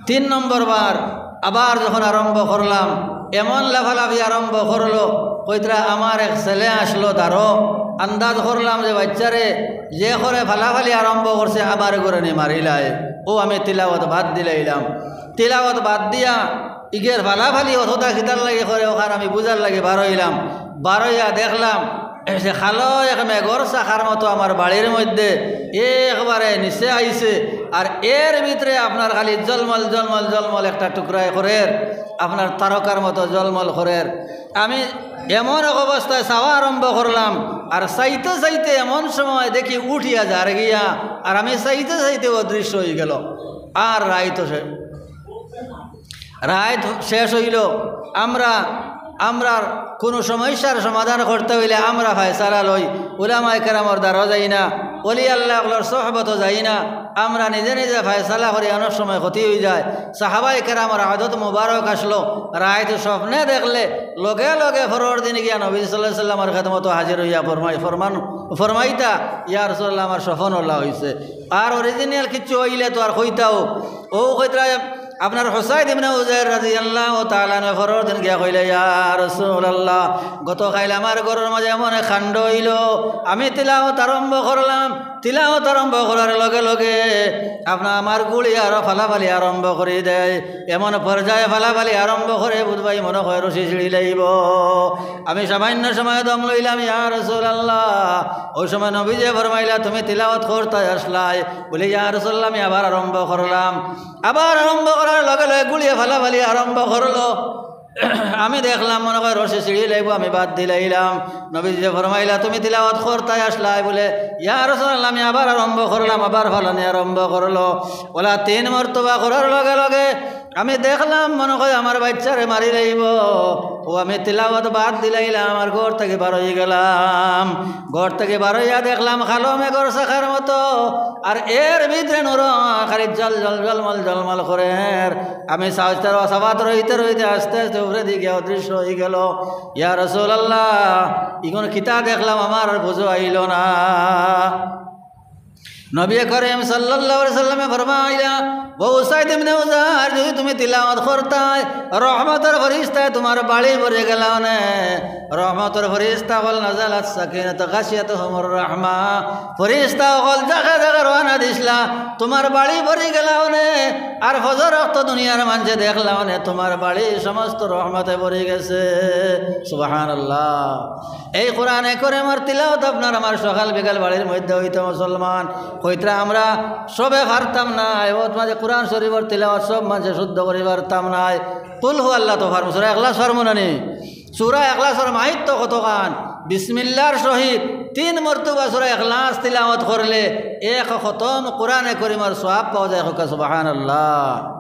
তিন নম্বর বার আবার যখন আরম্ভ করলাম, এমন লাফালাফি আরম্ভ করলো, কইতরা আমার এক ছেলে আসলো দারো, আন্দাজ করলাম যে বাইচ্চারে যে করে ফালাফালি আরম্ভ করছে, আমার ঘরে নি মারিলায়। ও আমি তিলাওয়াত বাদ দিলাইলাম। তিলাওয়াত বাদ দিয়া ইগের ফালাফালি অতটা কিতার লাগি করে, ওখান আমি বুঝার লাগি বারইলাম। বারইয়া দেখলাম, সে কালো এক মেঘর শাখার মতো আমার বাড়ির মধ্যে একবারে নিচে আইছে, আর এর ভিতরে আপনার খালি জলমল, জলমল, জলমল একটা টুকরায় করের, আপনার তারকার মতো জলমল করের। আমি এমন এক অবস্থায় চাওয়া আরম্ভ করলাম, আর চাইতে চাইতে এমন সময় দেখি উঠিয়া যার গিয়া, আর আমি চাইতে চাইতে অদৃশ্য অইগেল। আর রাইত সে রাইত শেষ অইল। আমরা, আমরার কুনু সমস্যার সমাধান করতে অইলে আমরা ফয়সালা লই, উলামায়ে কেরামর দ্বারো যাই না, ওলি আল্লাহ অকলর সোহবতো যাই না, আমরা নিজে নিজে ফয়সালা করি, অনেক সময় ক্ষতি অইযায়। সাহাবায়ে কেরামর আদত মুবারক আছলো, রাইত স্বপ্নে দেখলে লগে লগে পরর দিন গিয়া নবী সাল্লাল্লাহু আলাইহি ওয়াসাল্লামর খেদমতো হাজির অইয়া ফরমাই-, ফরমান-, ফরমাইতা, "ইয়া রাসূলুল্লাহ, আমার স্বপ্ন অলা অইছে।" আর original কিচ্ছু অইলে তো আর কইতাও। ও কইতরা, আপনার হুসাইদ ইবনে উজাইর রাদিয়াল্লাহু তাআলা আনহু পরর দিন গিয়া কইলে, "ইয়া রাসূলুল্লাহ, গতকাইল আমার ঘরর মাঝে এমন এক কাণ্ড অইল, আমি তিলাওয়াত আরম্ভ করলাম, তিলাওয়াত আরম্ভ করার লগে লগে আপনার আমার গুড়ি আরো ফালাফালি আরম্ভ করি দেয়, এমন পর্যায়ে ফালাফালি আরম্ভ করে বুধবাই মনে হয় রশি ছিঁড়ি লাইব। আমি সামান্য সময় দম লইলাম, ইয়া রাসূলুল্লাহ।" ওই সময় নবীজি ফরমাইলা, "তুমি তিলাওয়াত করতায় আসলায়?" বলে, "ইয়া রাসূলুল্লাহ, আমি আবার আরম্ভ করলাম।" আবার আরম্ভ করার লগে লগে গুড়িয়ে ফালাফালি আরম্ভ করলো। আমি দেখলাম মনে হয় রশি ছিঁড়ি লাইব, আমি বাদ দিলাইলাম। নবীজি ফরমাইলা, "তুমি তিলাওয়াত করতায় আসলায়?" বলে, "ইয়া রাসূলুল্লাহ, আমি আবার আরম্ভ করলাম।" আবার ফালানি আরম্ভ করলো। ওলা তিন মর্তবা করার লগে লগে আমি দেখলাম মনে হয় আমার বাইচ্চারে মারি লাইব। ও আমি তিলাওয়াত বাদ দিলাইলাম, আর ঘর থাকি বারই গেলাম। ঘর থাকি বারইয়া দেখলাম কালো মেঘর শাখার মতো, আর এর ভিতরে নূর খালি জল জল জলমল জলমল করের। আমি সাউস্তার অসাবাত রইতে রইতে আস্তে আস্তে উপরে দিকে অদৃশ্য অইগেল। ইয়া রাসূলুল্লাহ, ইগুন কিতা দেখলাম আমার আর বুঝো আইল না। নবী করিম সাল্লাল্লাহু আলাইহি ওয়াসাল্লামে ফরমাইলা, "ও উসাইদ ইবনে উজাইর, যদি তুমি তিলাওয়াত করতায়, রহমতর ফিরিস্তায় তুমার বাড়ি ভরি গেলা অনে।" রহমতর ফিরিস্তা অকল নাজালাত সাকিনাতুন গাশিয়াতহুমুর রাহমা। ফিরিস্তা অকল জাগা জাগা রওয়ানা দিছলা, তুমার বাড়ি ভরি গেলা অনে। আর ফজর অক্ত দুনিয়ার মানষে দেখলা অনে, তুমার বাড়ি সমস্ত রহমতে ভরি গেছে। সুবহানাল্লাহ। এই কোরআনে করিমর তিলাওয়াত আপনার আমার সকাল বিকাল বাড়ির মধ্যে অইতো মুসলমান। কইতরা আমরা সবে পারতাম নায়, অউ মাঝে কোরআন শরীফর তিলাওয়াত সব মানষে শুদ্ধ করি পারতাম নায়। কুল হু আল্লাহ তো পারমু, সূরা ইখলাস পারমু না নি? সূরা ইখলাসর মাহিত্য কতখান? বিসমিল্লাহর সহিত তিন মর্তবা সূরা ইখলাস তিলাওয়াত করলে এক খতম কোরআনে করিমর সওয়াব পাওয়া যায়। কউক্কা সুবহানাল্লাহ।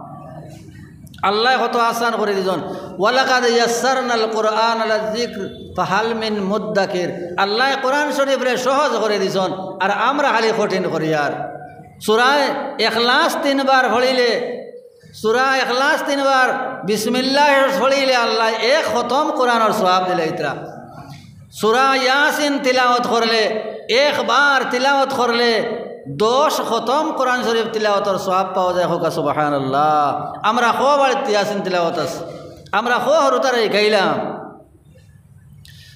আল্লায় কত আসান করি দিছন। "ওয়ালাকাদ ইয়াসসারনাল কুরআনা লিযযিকর ফাহাল মিন মুদ্দাকির।" আল্লায় কোরআন শরীফরে সহজ করি দিছন, আর আমরা খালি কঠিন করিয়ার। সূরা ইখলাস তিনবার পড়িলে, সূরা ইখলাস তিনবার বিসমিল্লাহ পড়িলে আল্লায় এক খতম কোরআনর সওয়াব দিলাইতরা। সূরা ইয়াসিন তিলাওয়াত করলে, একবার তিলাওয়াত করলে দশ খতম কোরআন শরীফ তিলাওয়াতর সওয়াব পাওয়া যায়। কউক্কা সুবহানাল্লাহ। আমরা কও বাড়িত ইয়াসিন তিলাওয়াত আছে, আমরা কও হুরুতারে হিকাইলাম।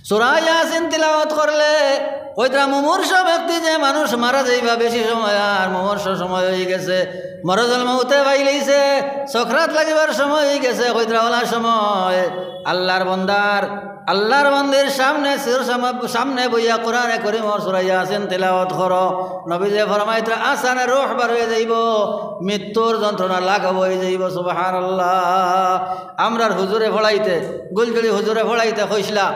সূরা ইয়াসিন তিলাওয়াত করলে কইতরা মুমূর্ষ ব্যক্তি, যে মানুষ মারা যাইবা বেশি সময়, আর মুমূর্ষ সময় অইগেছে, মরজুল মউতে পাইলাইছে, সকরাত লাগিবার সময় অইগেছে, কইতরা অলা সময় আল্লাহর বন্দার আল্লাহর বন্দির সামনে, সির সামা-, সামনে বইয়া কোরআনে করিমর সূরা ইয়াসিন তিলাওয়াত করো। নবীজি ফরমাইতরা, আসানে রূহ বার অই যাইবো, মৃত্যুর যন্ত্রণা লাঘব অই যাইবো। সুবহানাল্লাহ। আমরার হুজুরে পড়াইতে, গুলজুড়ি হুজুরে পড়াইতে কইছলা,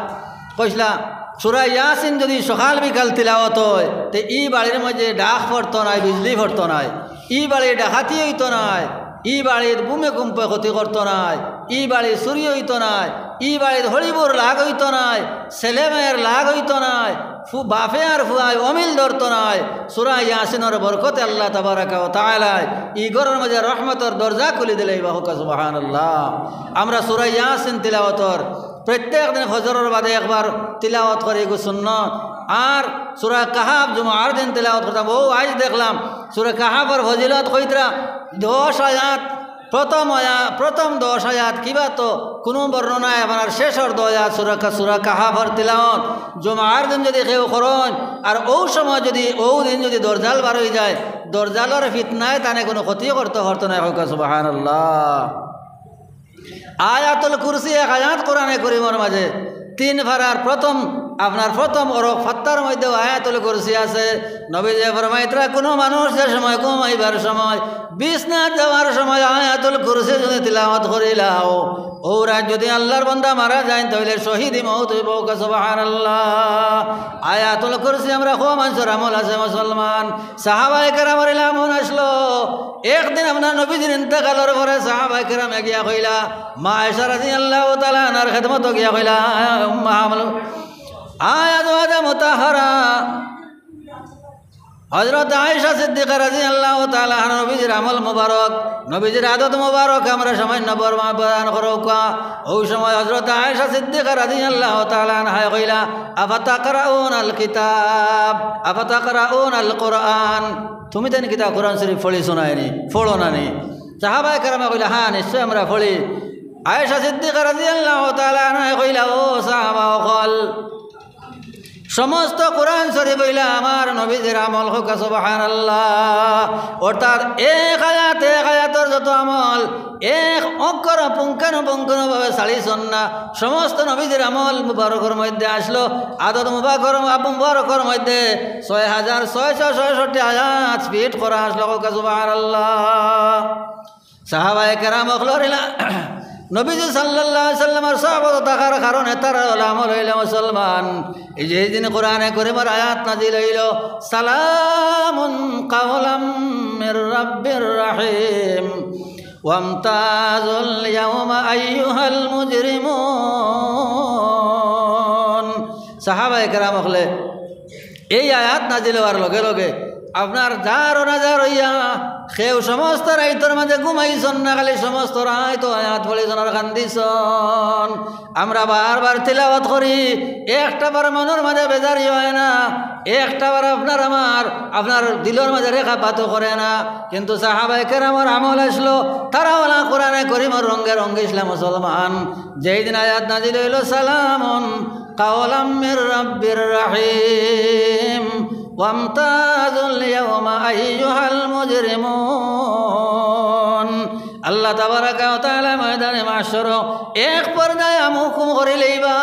কইছলা, সূরা ইয়াসিন যদি সকাল বিকাল তিলাওয়াত অয়, তে ই বাড়ির মাঝে ডাক পড়তো নায়, বিজলি পড়তো নায়, ই বাড়ি ডাকাতি অইতো নায়, ই বাড়িত ভূমিকম্পে ক্ষতি করতো নায়, ই বাড়ি চুরি অইতো নায়, ই বাড়িত হড়িবুড় লাগ অইতো নায়, ছেলে মেয়ের লাগ অইতো নায়, ফু-, বাফে আর ফুয়ায় অমিল ধরতো নায়। সূরা ইয়াসিনর বরকতে আল্লাহ তাবারাকা ওয়া তাআলায় ই ঘরর মাঝে রহমতর দরজা খুলি দিলাইবা, কউক্কা সুবহানাল্লাহ। আমরা সূরা ইয়াসিন তিলাওয়াতর প্রত্যেক দিন ফজরর বাদে একবার তিলাওয়াত করি, ইগু সুন্নত। আর সূরা কাহাফ জুমার দিন তিলাওয়াত করতাম। অউ আইজ দেখলাম সূরা কাহাফর ফজিলত কইতরা দশ আয়াত, প্রথম আয়া-, প্রথম দশ আয়াত কিবা তো কুনু বর্ণনায় আপনার শেষর দশ আয়াত সূরা কা-, সূরা কাহাফর তিলাওয়াত জুমার দিন যুদি কেউ করইন, আর অউ সময় যুদি, অউ দিন যুদি দরজাল বার অইযায়, দরজালর ফিতনায় তানে কুনু ক্ষতি করতো পারতো নায়, কউক্কা সুবহানাল্লাহ। আয়াতুল কুরসি এক আয়াত কোরআনে করিমর মাঝে, তিন পারার প্রথম, আপনার প্রথম অরক ফাত্তার মধ্যেও আয়াতুল কুরসি আছে। নবীজিয়ে ফরমাইতরা, কুনু মানুষ যে সময় ঘুমাইবার সময়, বিছনাত যাওয়ার সময় আয়াতুল কুরসি যুদি তিলাওয়াত করিলাও, অউ রাইত যুদি আল্লার বন্দা মারা যাইন, তাইলে শহীদি মউত অইবো, কউক্কা সুবহানাল্লাহ। আয়াতুল কুরসি আমরা কও মানষর আমল আছে মুসলমান। সাহাবায়ে কেরামর ইলা আমল আছলো, একদিন আপনার নবীজির ইন্তেকালর পরে সাহাবায়ে কেরামে গিয়া কইলা, মা আয়েশা রাদিয়াল্লাহু তাআলা আনহার খেদমতো গিয়া কইলা, আ-, উম্মা আমল-, আয় আজওয়াজে মুতাহহারা, হযরত আয়েশা সিদ্দিকা রাদিয়াল্লাহু তাআলা আনহা নবীজির আমল মুবারক, নবীজির আদত মুবারক আমরা সামান্য বর্ণনা প্রদান করউক্কা। অউ সময় হযরত আয়েশা সিদ্দিকা রাদিয়াল্লাহু তাআলা আনহায় কইলা, আফাতাকরাউনাল কিতাব, আফাতাকরাউনাল কুরআন, তুমিতাইন কিতা কুরআন শরীফ পড়িছো না নি, পড়ো না নি? সাহাবায়ে কেরামে কইলা, হ্যাঁ, নিশ্চয় আমরা পড়ি। আয়েশা সিদ্দিকা রাদিয়াল্লাহু তাআলা আনহায় কইলা, ও সাহাবা অকল, সমস্ত কুরআন শরীফ অইলা আমার নবীজির আমল, কউক্কা সুবহানাল্লাহ। অর্থাৎ এক আয়াত, এক আয়াতর যত আমল, এক অক্ষর পুঙ্খানুপুঙ্খভাবে ছাড়িছইন না। সমস্ত নবীজির আমল মুবারকর মধ্যে আছলো, আদত মুবারকর, মুবারকর মধ্যে ছয় হাজার ছয়শো ছয়ষট্টি আয়াত fit করা আছলো, কউক্কা সুবহানাল্লাহ। সাহাবায়ে কেরাম অকলর ইলা নবীজি সাল্লাল্লাহু আলাইহি ওয়াসাল্লামর সহবত থাকার কারণে তারার আমল অইলো মুসলমান। এই যে এই দিন কোরআনে করিমর আয়াত নাজিল অইলো, সালামুন কাওলাম মির রাব্বির রাহিম, ওয়ামতাজুল ইয়াউমা আইয়ুহাল মুজরিমুন। সাহাবায়ে কেরাম অকলে এই আয়াত নাজিল অওয়ার লগে লগে আপনার জারো নাজার অইয়া কেউ সমস্ত রাইতর মাঝে ঘুমাইছইন না, খালি সমস্ত রাইত আয়াত পড়িছইন আর কান্দিছইন। আমরা বারবার তিলাওয়াত করি, একটাবার মনর মাঝে বেজারি অয় না, একটাবার আপনার আমার, আপনার দিলর মাঝে রেখাপাতও করে না। কিন্তু সাহাবায়ে কেরামর আমল আছলো, তারা অলা কোরআনে করিমর রঙ্গে রঙ্গিছলা মুসলমান। যেই দিন আয়াত নাজিল অইলো, সালামুন কাওলাম মির রাব্বির রাহিম, ওয়ামতাজুল ইয়াউমা আইয়ুহাল মুজরিমুন। আল্লাহ তাবারাকা ওয়া তাআলা ময়দানে মাহশরো এক পর্যায়ে আমু হুকুম করিলাইবা,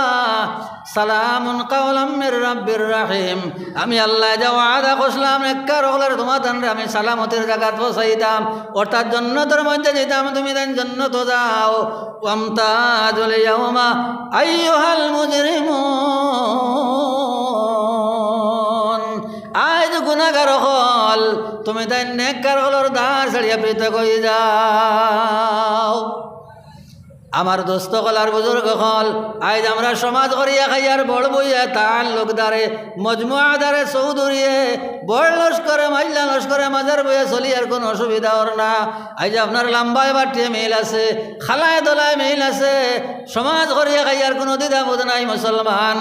সালামুন কাওলাম মির রাব্বির রাহিম। আমি আল্লায় যে ওয়াদা করছলাম, নেককার অকলরে তুমাতানরে আমি সালামতির জাগাত পৌঁছাইতাম, অর্থাৎ জন্নতর মধ্যে দিতাম, তুমিতাইন জন্নতো যাও। ওয়ামতাজুল ইয়াউমা আইয়ুহাল মুজরিমুন। আইজ গুনাগার অকল, তুমিতাইন নেককার অকলর ধার ছাড়িয়া পৃথক অইযাও। আমার দোস্ত অকল আর বুজুর্গ অকল, আইজ আমরা সমাজ করিয়া খাইয়ার বড় বইয়া তাল্লুকদারে, মজমুয়াদারে, চৌধুরীয়ে, বড় লস্করে, মাইল্লা লস্করে, মাজার বইয়া চলিয়ার কুনু অসুবিধা অর না। আইজ আপনার লাম্বায় বাটিয়ে মিল আছে, খালায় দলায় মিল আছে, সমাজ করিয়া খাইয়ার কুনু দ্বিধাবোধ নাই মুসলমান।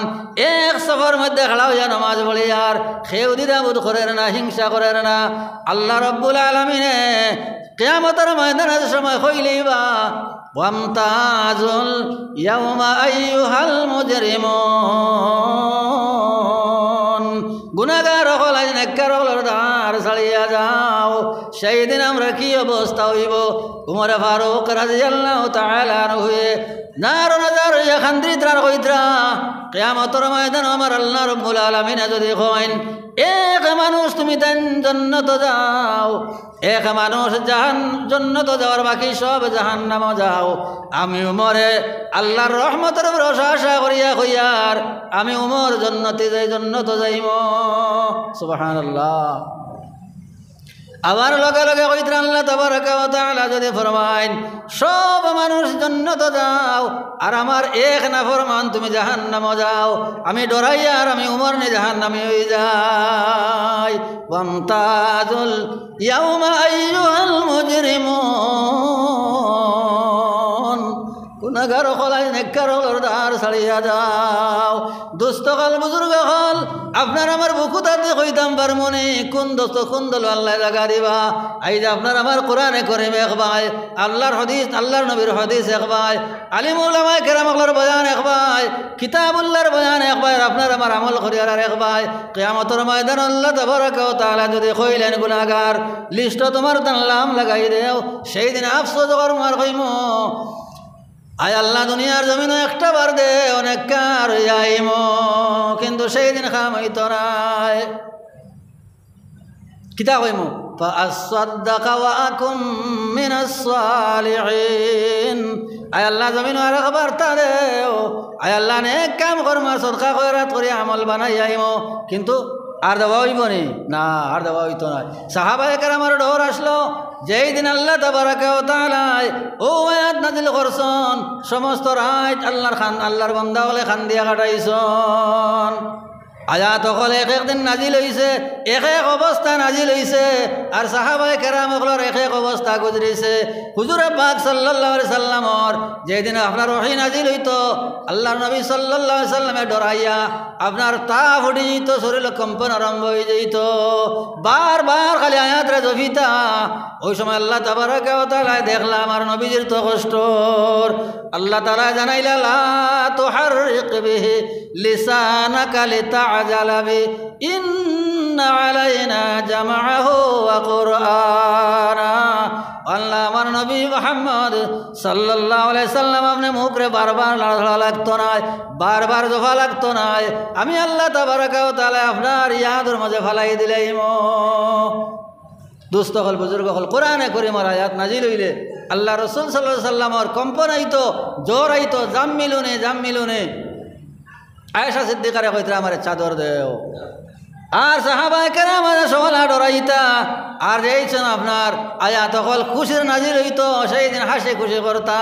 এক সফর মধ্যে খাড়া অইয়া নমাজ পড়িয়ার, কেউ দ্বিধাবোধ করের না, হিংসা করের না। আল্লাহ রব্বুল আলামিনে কিয়ামতর ময়দানে সময় কইলাইবা, ওয়ামতাজুল ইয়াউমা আইয়ুহাল মুজরিমুন। গুনাগার অকল, আইজ নেককার অকলর ধার ছাড়িয়া যাও। সেই দিন আমরার কি অবস্থা অইবো? উমরে ফারুক রাদিয়াল্লাহু তাআলা আনহুয়ে নারো নাজার অইয়া কান্দিতরা আর কইতরা, কিয়ামতর ময়দানো আমার আল্লাহ রব্বুল আলামিনে যুদি কইন, এক মানুষ তুমিতাইন জন্নতো যাও, এক মানুষ জাহান-, জন্নতো যাওয়ার, বাকি সব জাহান্নামো যাও। আমি উমরে আল্লাহর রহমতর ভরসা আশা করিয়া কইয়ার, আমি উমর জন্নতি যাই, জন্নতো যাইমু। সুবহানাল্লাহ। আবার লগে লগে কইতরা আল্লাহ তাবারাকা ওয়া তাআলা যুদি ফরমাইন, "সব মানুষ জন্নতো যাও, আর আমার এক নাফরমান তুমি জাহান্নামো যাও, আমি ডরাইয়ার আমি উমর নি জাহান্নামী অইযাই।" ওয়ামতাজুল ইয়াউমা আইয়ুহাল মুজরিমুন। গুনাগার অকল, আইজ নেককার অকলর দার ছাড়িয়া যাও। দোস্ত অকল, বুজুর্গ অকল, আপনার আমার বুকুত আত দি কইতাম পারমুনি, কুন দোস্ত কুন দলো আল্লায় জাগা দিবা? আইজ আপনার আমার কোরআনে করিম এক বায়, আল্লার হাদিস, আল্লার নবীর হাদিস এক বায়, আলিম উলামায়ে কেরাম অকলর বয়ান এক বায়, কিতাবুল্লার বয়ান এক বায়, আর আপনার আমার আমল করিয়ার আর এক বায়। কিয়ামতর ময়দান আল্লাহ তাবারাকা ওয়া তাআলা যুদি কইলেন, "গুনাগার, লিস্টো তুমার তান লাম লাগাই দেও," সেই দিন আফসোস করমু আর কইমু, "আয় আল্লাহ, দুনিয়ার জমিনো একটা বার দেও, নেককার অইয়া আইমু।" কিন্তু সেই দিন কাম অইতো নায়। কিতা কইমু? "ফাআসাদ্দাকা ওয়া আকুম মিনাস সালিহিন।" আয় আল্লাহ, জমিনো আর একবার তা দেও। আয় আল্লাহ, নেক কাম করমু, সদকা খয়রাত করি আমল বানাই আইমু। কিন্তু আর দেওয়া অইবো নি? না, আর দেওয়া অইতো নায়। সাহাবায়ে কেরামর ডর আছলো, যেই দিন আল্লাহ তাবারাকা ওয়া তাআলায় অউ আয়াত নাজিল করছন, সমস্ত রাইত আল্লার খান-, আল্লার বান্দা অকলে কান্দিয়া কাটাইছন। আয়াত অকল এক এক দিন নাজিল অইছে, এক এক অবস্থা নাজিল অইছে। আর সাহাবায়ে কেরাম অকলর এক এক অবস্থা গুজরিছে। হুজুরে পাক সাল্লাল্লাহু আলাইহি সাল্লামর যেদিন আপনার ওহী নাজিল অইতো, আল্লার নবী সাল্লাল্লাহু আলাইহি সাল্লামে ডরাইয়া আপনার তাপ উঠি যাইতো, শরীর কম্পন আরম্ভ অই যাইতো, বারবার খালি আয়াতরে জপিতা। অউ সময় আল্লাহ তাবারাকা ওয়া তাআলায় দেখলা আমার নবীজির তো কষ্টর, আল্লাহ তাআলায় জানাইলা, "লা তুহাররিক বিহি লিসানাকা লিতা'জালা বিহি, ইন্না আলাইনা জামাআহু ওয়া কুরআনা।" আল্লাহ, আমার নবী মুহাম্মদ সাল্লাল্লাহু আলাইহি সাল্লাম, আপনে মুখরে বারবার লাড়াচাড়া লাগতো নায়, বারবার জপা লাগতো নায়। আমি আল্লাহ তাবারাকা ওয়া তাআলায় আপনার ইয়াদর মাঝে ফালাই দিলাইমু। দোস্ত অকল, বুজুর্গ অকল, কোরআনে করিমর আয়াত নাজিল অইলে আল্লার রসুল সাল্লাল্লাহু আলাইহি সাল্লামর কম্পন আইতো, জ্বর আইতো, "জাম্মিলুনি, জাম্মিলুনি।" আয়েশা সিদ্দিকারে কইতরা, "আমারে চাদর দেও।" আর সাহাবায়ে কেরাম আর সওয়ালা ডরাইতা, আর যেই ছন আপনার আয়াত অকল খুশির নাজিল অইতো, সেই দিন হাসি খুশি করতা।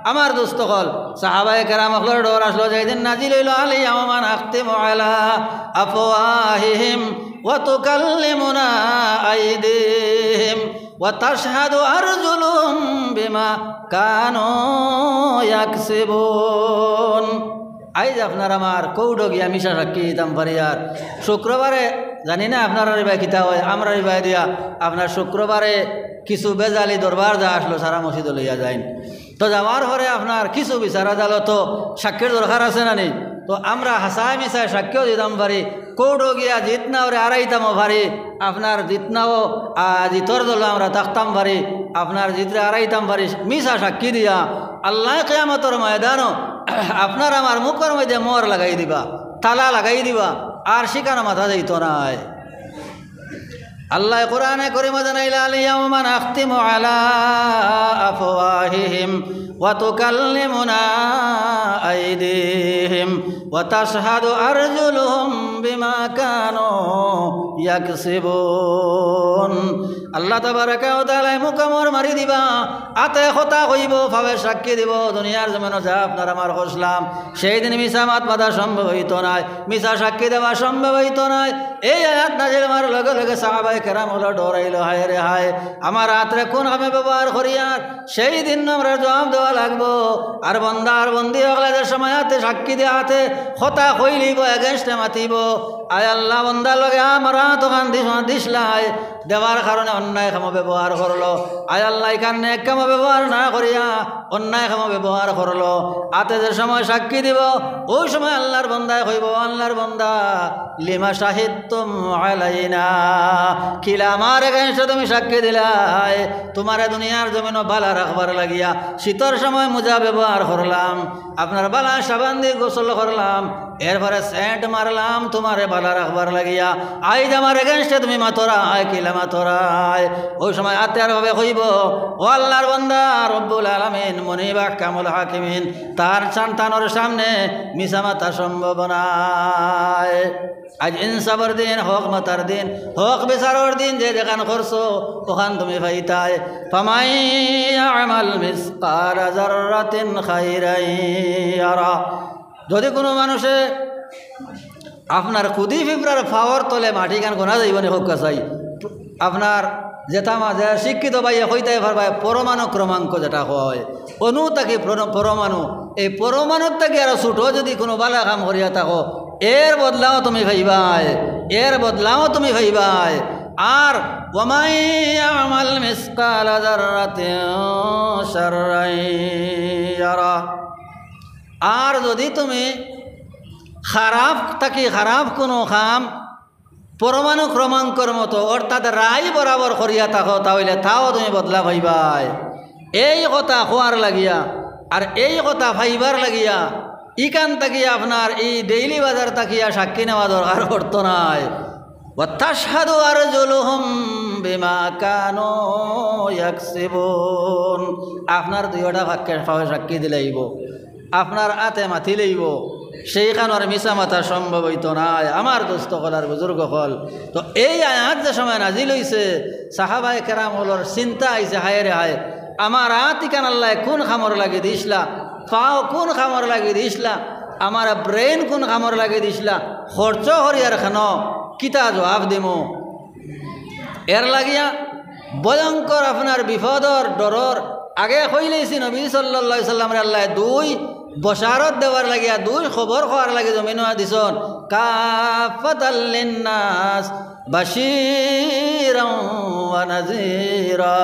আমার দোস্ত অকল, সাহাবায়ে কেরাম অকলর ডর আছলো, যেই দিন নাজিল অইলো, "আল ইয়াউমা নাখতিমু আলা আফওয়াহিহিম ওয়া তুকাল্লিমুনা আইদিহিম ওয়া তাশহাদু আরজুলুহুম বিমা কানু ইয়াকসিবুন।" আইজ আপনার আমার কোর্টো গিয়া মিছা সাক্ষী দিতাম পারি। আর শুক্রবারে জানি না আপনারার ইবায় কিতা অয়, আমরার ইবায় দিয়া আপনার শুক্রবারে কিছু বেজালি দরবার যা আছলো সারা মসজিদো লইয়া যাইন। তো যাওয়ার পরে আপনার কিছু বিচার আদালতো সাক্ষীর দরকার আছে না নি? তো আমরা হাছায় মিছায় সাক্ষীও দিতাম পারি, কোর্টো গিয়া জিতনাওরে আরাইতামও পারি, আপনার জিতনাও, আ, জিতর দলো আমরা থাকতাম পারি, আপনার জিতরে আরাইতাম পারি, মিছা সাক্ষী দিয়া। আল্লায় কিয়ামতর ময়দানো আপনার আমার মুখর মধ্যে মোহর লাগাই দিবা, তালা লাগাই দিবা, আর শিকানো মাতা যাইতো নায়। আল্লায় কোরআনে করিমো জানাইলা, "আল ইয়াউমা নাখতিমু আলা আফওয়াহিহিম ওয়া তুকাল্লিমুনা আইদিহিম ওয়া তাশহাদু আরজুলুহুম বিমা কানু ইয়াকসিবুন।" আল্লাহ তাবারাকা ওয়া তাআলায় মুখো মোহর মারি দিবা, আতে কথা কইবো, পাওয়ে সাক্ষী দিবো, দুনিয়ার জমিনো যা আপনার আমার করছলাম, সেই দিন মিছা মাত মাতা সম্ভব অইতো নায়, মিছা সাক্ষী দেওয়া সম্ভব অইতো নায়। এই আয়াত নাজিল অওয়ার লগে লগে সাহাবায়ে কেরাম অকলর ডর আইলো, হায় রে হায়, আমার আতরে কুন কামে ব্যবহার করিয়ার, সেই দিন আমরার জবাব দেওয়া লাগবো। আর বন্দা আর বন্দি অকলে যে সময় আতে সাক্ষী দিয়া আতে কথা কইলিবো, against এ মাতিবো, আয় আল্লাহ, বন্দার লগে আমার আত অখান দিস-, দিছলায়, দেওয়ার কারণে অন্যায় কামো ব্যবহার করলো। আয় আল্লাহ, ইখান নেক কামো ব্যবহার না করিয়া অন্যায় কামো ব্যবহার করলো। আতে যে সময় সাক্ষী দিবো, অউ সময় আল্লার বন্দায় কইবো, "আল্লার বন্দা, লিমা শাহিদতুম আলাইনা?" কিলা আমার against এ তুমি সাক্ষী দিলায়? তুমারে দুনিয়ার জমিনো বালা রাখবার লাগিয়া শীতর সময় মুজা ব্যবহার করলাম, আপনার বালা সাবান দি গোসল করলাম, এরপরে সেন্ট মারলাম তুমারে বালা রাখবার লাগিয়া, আইজ আমার against-এ তুমি মাতরায়, কিলা মাতরায়? অউ সময় আত্তার ভাবে কইবো, ও আল্লার বান্দা, রব্বুল আলামিন, মুনিব আহকামুল হাকিমিন, তার সন্তানর সামনে মিছা মাতা সম্ভব নায়। আইজ ইনসাফর দিন, হক মাতার দিন, হক বিচারর দিন, যে যেখান করছো, অখান তুমি পাইতায়। ফামান ইয়ামাল মিসকালা যাররাতিন খাইরান ইয়ারা। যদি কুনু মানুষে আপনার কুদি পিঁপড়ার পাওর তলে মাটিখান গনা যাইবো নি, কউক্কা চাই। আপনার যেটা মাঝে শিক্ষিত ভাইয়ে কইতায় পারবায়, পরমাণু ক্রমাঙ্ক যেটা কয়, অণু থাকি প্র-, পরমাণু, এই পরমাণুর থাকি আরো ছোট যদি কুনু বালা কাম করিয়া থাকো, এর বদলাও তুমি পাইবায়, এর বদলাও তুমি পাইবায়। আর ওয়ামান ইয়ামাল মিসকালা যাররাতিন শাররান ইয়ারা। আর যদি তুমি খারাপ থাকি খারাপ কুনু কাম পরমাণু ক্রমাঙ্কর মতো, অর্থাৎ রাই বরাবর করিয়া থাকো, তা অইলে তাও তুমি বদলা পাইবায়। এই কথা কওয়ার লাগিয়া আর এই কথা পাইবার লাগিয়া ইখান থাকি আপনার ই ডেইলি বাজার থাকিয়া সাক্ষী নেওয়া দরকার পড়তো নায়। ওয়া তাশহাদু আরজুলুহুম বিমা কানু ইয়াকসিবুন। আপনার দুইওটা পাওয়ে সাক্ষী দিলাইবো, আপনার আতে মাতিলাইবো, সেইখান আর মিছা মাতা সম্ভব অইতো নায়। আমার দোস্ত অকল আর বুজুর্গ অকল, তো এই আয়াত যে সময় নাজিল অইছে, সাহাবায়ে কেরাম অকলর চিন্তা আইছে, হায় রে হায়, আমার আত ইখান আল্লায় কুন কামর লাগি দিছলা, পাও কুন কামর লাগি দিছলা, আমার brain কুন কামর লাগি দিছলা, খরচ করিয়ার কেনে, কিতা জবাব দিমু? এর লাগিয়া ভয়ঙ্কর আপনার বিপদর ডরর আগে কইলাইছি, নবী সাল্লাল্লাহু আলাইহি সাল্লামরে আল্লায় দুই বশারত দেওয়ার লাগিয়া, দুই খবর কওয়ার লাগি জমিনো দিছইন, কাফাতাল লিন্নাস বাশীরান ওয়া নাযীরা।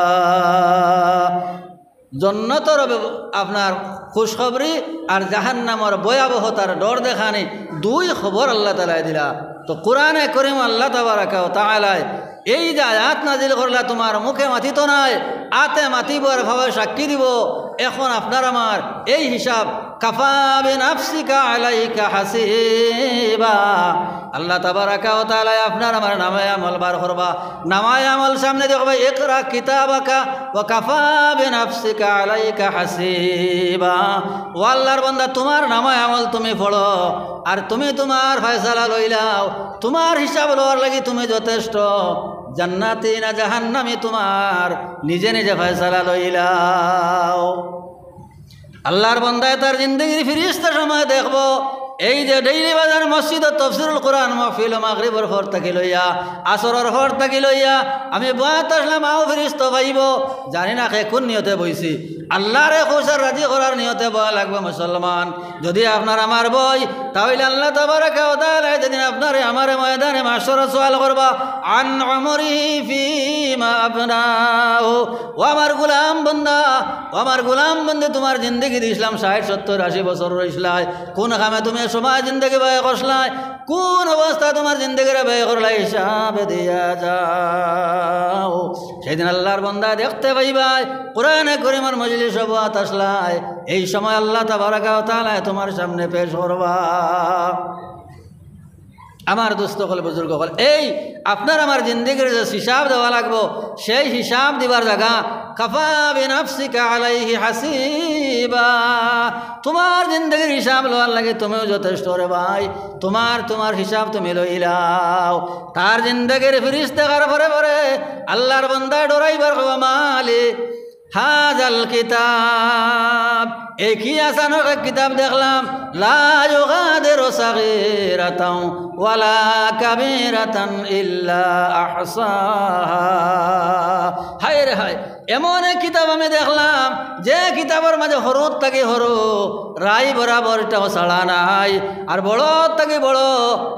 জন্নতর বে-, আপনার খুশখবরি আর জাহান্নামর ভয়াবহতার ডর দেখানি, দুই খবর আল্লাহ তাআলায় দিলা। তো কোরআনে করিম আল্লাহ তাবারাকা ওয়া তাআলায় এই যে আয়াত নাজিল করলা, তুমার মুখে মাতিতো নায়, আতে মাতিবো আর পাওয়ে সাক্ষী দিবো। এখন আপনার আমার এই হিসাব, কাফা বিনাফসিকা আলাইকা হাসিবা। আল্লাহ তাবারাকা ওয়া তাআলায় আপনার আমার নামায়ে আমল বার করবা, নামায়ে আমল সামনে দেখবা, ইকরা কিতাবাকা ওয়া কাফা বিনাফসিকা আলাইকা হাসিবা। ও আল্লাহর বান্দা, তুমার নামায়ে আমল তুমি পড়ো, আর তুমি তুমার ফয়সালা লইলাও, তুমার হিসাব লওয়ার লাগি তুমি যথেষ্ট। জান্নাতি না জাহান্নামি তুমার নিজে নিজে ফয়সালা লইলাও। আল্লাহর বান্দায় তার জিন্দেগির ফিরিস্তা সময় দেখবো, এই যে ডেইলি বাজার মসজিদো তফসিরুল কোরআন মাহফিল, মাগরিবর পর থাকি লইয়া, আসরর পর থাকি লইয়া, আমি বয়াত আসলাম, আও ফিরিস্তা পাইবো, জানি না কে কুন নিয়তে বইছি। আল্লাহরে খুশ আর রাজি করার নিয়তে বওয়া লাগবো মুসলমান। যদি আপনার আমার বই, তা অইলে আল্লাহ তাবারাকা ওয়া তাআলায় যেদিন আপনারে আমারে ময়দানে মাহশরো সওয়াল করবা, আন উমরিহি ফিমা আফনাহু, ও আমার গোলাম বান্দা, ও আমার গোলাম বান্দি, তুমার জিন্দেগি দিছলাম ষাইট, সত্তইর, আশি বছর রইছলায়, কুন কামে তুমি সময় জিন্দেগি ব্যয় করছলায়, কুন অবস্থায় তুমার জিন্দেগিরে ব্যয় করলায়, হিসাব দিয়া যাও। সেইদিন আল্লাহর বান্দা দেখতে পাইবায়, কোরআনে করিমর মজলিসো বয়াত আসলায়, এই সময় আল্লাহ তাবারাকা ওয়া তাআলায় তুমার সামনে পেশ করবা। আমার দোস্ত অকল, বুজুর্গ অকল, এই আপনার আমার জিন্দেগির যে হিসাব দেওয়া লাগবো, সেই হিসাব দিবার জাগা, কাফা বিনাফসিকা আলাইহি হাসিবা। তুমার জিন্দেগির হিসাব লওয়ার লাগি তুমিও যথেষ্ট রে ভাই, তুমার, তুমার হিসাব তুমি লইলাও। তার জিন্দেগির ফিরিস্তা কার পরে পরে আল্লাহর বান্দায় ডরাইবার কইবা, মালি হাযাল কিতাব, এ কি আচানক এক কিতাব দেখলাম, লা ইউগাদিরু সাগীরাতান ওয়ালা কাবীরাতান ইল্লা আহসাহা। হায় রে হায়, এমন এক কিতাব আমি দেখলাম, যে কিতাবর মাঝে হুরুত থাকি হুরু, রাই বরাবর ইটাও ছাড়া নাই, আর বড় থাকি বড়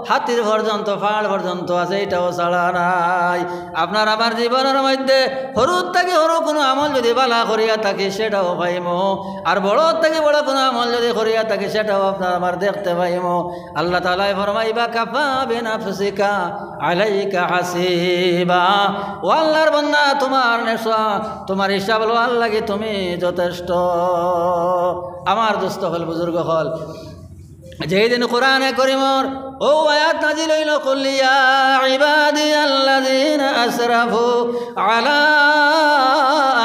হাতির পর্যন্ত, ফাড় পর্যন্ত আছে, ইটাও ছাড়া নাই। আপনার আমার জীবনর মধ্যে হুরুত থাকি হুরু কুনু আমল যদি বালা করিয়া থাকি, সেটাও পাইমু। আর বড় থাকি বড় কুনু আমল যদি করিয়া থাকি, সেটাও আপনার আমার দেখতে পাইমু। আল্লাহ তাআলায় ফরমাইবা, "কাফা বিনাফসিকা আলাইকা হাসিবা।" ও আল্লাহর বান্দা, তুমার নেশা, তুমার হিসাব লওয়ার লাগি তুমি যথেষ্ট। আমার দোস্ত অকল, বুজুর্গ অকল, যেই দিন কোরআনে করিমর অউ আয়াত নাজিল অইলো, "কুল ইয়া ইবাদিয়াল্লাযীনা আসরাফু আলা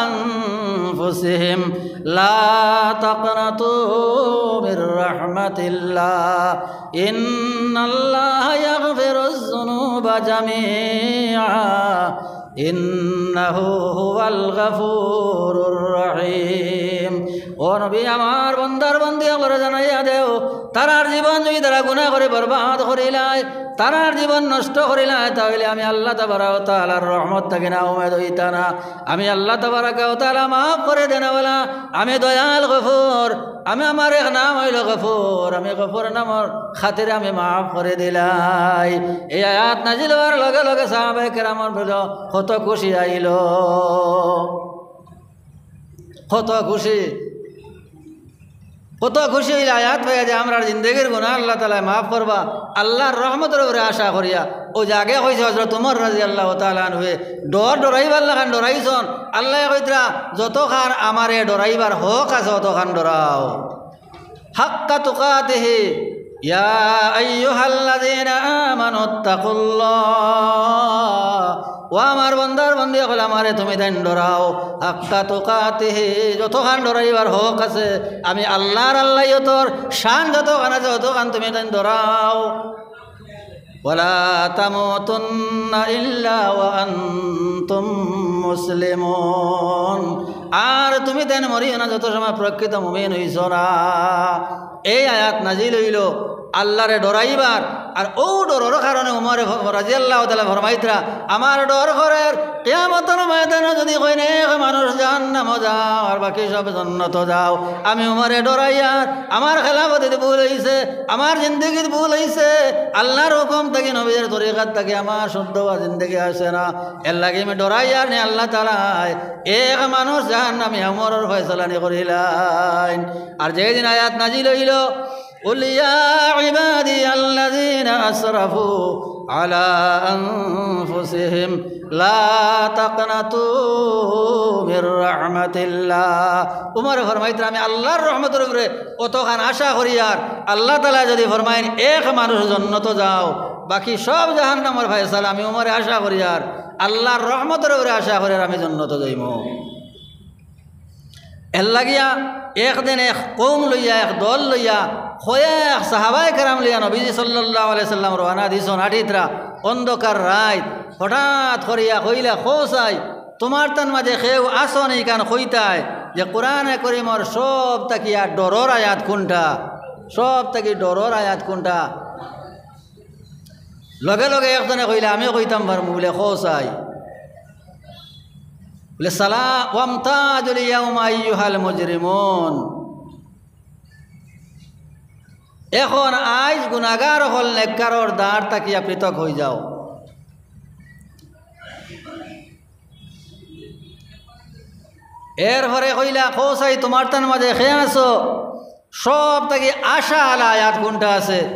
আনফুসিহিম লা তাকনাতু মির রাহমাতিল্লাহ, ইন্নাল্লাহা ইয়াগফিরুয যুনুবা জামিআ, ইন্নাহু হুয়াল গাফুরুর রহিম।" ও নবী, আমার বন্দার বন্দি অকলরে জানাইয়া দেও, তারার জীবন যদি তারা গুনাহ করি বরবাদ করিলায়, তারার জীবন নষ্ট করিলায়, তা অইলে আমি আল্লাহ তাবারাকা ওয়া তাআলার রহমত থাকি না উমেদ অইতা না। আমি আল্লাহ তাবারাকা ওয়া তাআলা মাফ করি দেনেওয়ালা, আমি দয়াল গফুর, আমি, আমার এক নাম অইলো গফুর, আমি গফুর নামর খাতিরে আমি মাফ করি দিলাই। এই আয়াত নাজিল অওয়ার লগে লগে সাহাবায়ে কেরামর ভিতরে কত খুশি আইলো, কত খুশি, কত খুশি অইলা আয়াত পাইয়া যে আমরার জিন্দেগির গুনাহ আল্লাহ তাআলায় মাফ করবা, আল্লাহর রহমতর উপরে আশা করিয়া। অউ যে আগে কইছে হযরত উমর রাদিয়াল্লাহু তাআলা আনহুয়ে, ডর ডরাইবার লাখান ডরাইছন, আল্লায় কইতরা, "যতখান আমারে ডরাইবার হক আছে, অতখান ডরাও।" হাক্কা তুকাতিহি, ইয়া আইয়ুহাল্লাযীনা আমানুত্তাকুল্লাহ। ও আমার বন্দার বন্দি অকল, আমারে তুমি তাইন ডরাও। হাক্কা তুকাতিহি, যতখান ডরাইবার হক আছে, আমি আল্লাহর আল্লাহিয়তর শান যতখান আছে, অতখান তুমি তাইন ডরাও। ওয়ালা তামুতুন্না ইল্লা ওয়া আনতুম মুসলিমুন। আর তুমি তাইন মরিও না যত সময় প্রকৃত মুমিন অইছো না। এই আয়াত নাজিল অইলো আল্লাহরে ডরাইবার। আর অউ ডরর কারণে উমরে ফ-, রাদিয়াল্লাহু তাআলা ফরমাইতরা, আমার ডর করের কিয়ামতর ময়দানো যদি কইন এক মানুষ জাহান্নামো যাও আর বাকি সব জন্নতো যাও, আমি উমরে ডরাইয়ার, আমার খেলাফতিত ভুল অইছে, আমার জিন্দেগিত ভুল অইছে, আল্লাহর হুকুম থাকি নবীর তরিকাত থাকি আমার শুদ্ধ অওয়া জিন্দেগি আছে না, এরলাগি আমি ডরাইয়ার নি আল্লাহ তাআলায় এক মানুষ জাহান্নামী উমরর ফয়সালা নি করিলাইন। আর যেদিন আয়াত নাজিল অইলো, قل يا عبادي الذين أسرفوا على أنفسهم لا تقنطوا من رحمة الله। উমরে ফরমাইতরা, আমি আল্লাহর রহমতর উপরে অতখান আশা করিয়ার, আল্লাহ তাআলায় যদি ফরমাইন এক মানুষ জন্নতো যাও, বাকি সব জাহান্নামর ফয়সালা আমি উমরে আশা করিয়ার, আল্লাহর রহমতর উপরে আশা করিয়ার আমি জন্নতো যাইমু। এরলাগিয়া একদিন এক কওম লইয়া, এক দল লইয়া, কয়েক সাহাবায়ে কেরাম লইয়া নবীজি সাল্লাল্লাহু আলাইহি সাল্লাম রওয়ানা দিছন। আটিতরা অন্ধকার রাইত, হঠাৎ করিয়া কইলা, কও চাই, তুমার তান মাঝে কেউ আছো নি ইখান কইতায় যে কোরআনে করিমর সব থাকিয়া ডরর আয়াত কুনটা? সব থাকি ডরর আয়াত কুনটা? লগে লগে একজনে কইলা, আমি কইতাম পারমু। বুলে, কও চাই। বুলে, সালা ওয়ামতাজুল ইয়াউমা আইয়ুহাল মুজরিমুন। এখন আইজ গুনাগার অকল নেককারর দাঁড় থাকিয়া পৃথক অই যাও। এরপরে কইলা, কও চাই, তুমার তান মাঝে কে আছো? সব থাকি আশা আলা আয়াত কুনটা আছে?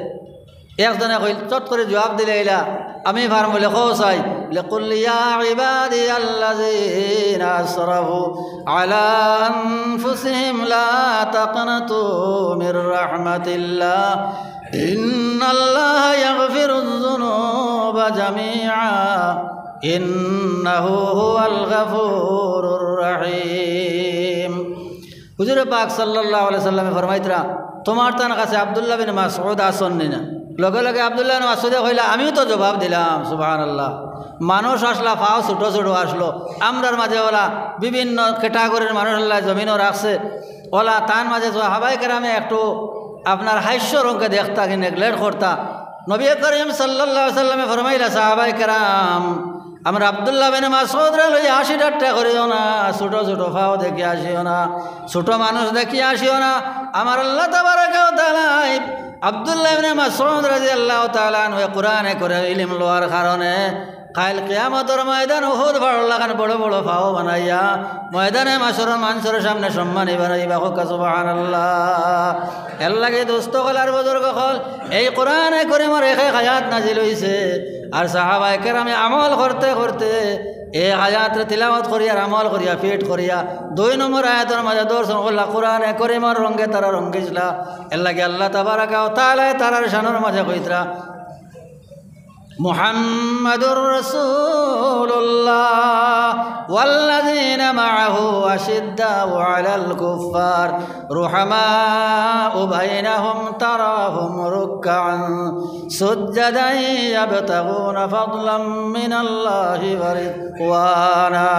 একজনে কইল, চট করি জুয়াব দিলাইলা, আমি পারমু। বুলে, কও চাই। বুলে, قل يا عبادي الذين أسرفوا على أنفسهم لا تقنطوا من رحمة الله إن الله يغفر الذنوب جميعا إنه هو الغفور الرحيم। হুজুরে পাক সাল্লাল্লাহু আলাইহি সাল্লামে ফরমাইতরা, তুমার তান কাছে আব্দুল্লাহ বিন মাসউদ আছন নি না? লগে লগে আব্দুল্লাহ বিন মাসউদে কইলা, আমিও তো জুয়াব দিলাম, সুবহানাল্লাহ। মানুষ আছলা, ফাও ছুটো ছুটো আছলো, আমরার মাঝে অলা বিভিন্ন ক্যাটাগরির মানুষ আল্লায় জমিনো রাখছে, অলা তান মাঝে সাহাবায়ে কেরামে একটু আপনার হাস্য রঙে দেখতা কি নেগলেক্ট করতা। নবী করিম সাল্লাল্লাহু আলাইহি সাল্লামে ফরমাইলা, সাহাবায়ে কেরাম, আমরা আব্দুল্লাহ বিন মাসউদরে লইয়া হাসি ঠাট্টা করিও না, ছুটো ছুটো ফাও দেখি আসিও না, ছুটো মানুষ দেখি আসিও না। আমার আল্লাহ তাবারাকা ওয়া তাআলায় আব্দুল্লাহ ইবনে মাসউদ রাদিয়াল্লাহু তাআলা আনহু কোরআনে করিমর ইলিম লওয়ার কারণে কাইল কিয়ামতর ময়দান উহুদ পাহাড়র লাখান বড় বড় পাও বানাইয়া ময়দানে মাশরর মানষর সামনে সম্মানী বানাইবা। কউক্কা সুবহানাল্লাহ। এরলাগি দোস্ত অকল আর বুজুর্গ অকল, এই কোরআনে করিমর এক এক আয়াত নাজিল অইছে, আর সাহাবায়ে কেরামে আমল করতে করতে এক আয়াতরে তিলাওয়াত করিয়া আর আমল করিয়া ফিট করিয়া দুই নম্বর আয়াতর মাঝে ধরছইন, কইলা কোরআনে করিমর রঙে তারা রঙিছলা। এরলাগি আল্লাহ তাবারাকা ওয়া তাআলায় তারার শানর মাঝে কইতরা, محمد رسول الله والذين معه أشداء على الكفار رحماء بينهم تراهم ركعا سجدا يبتغون فضلا من الله ورضوانا.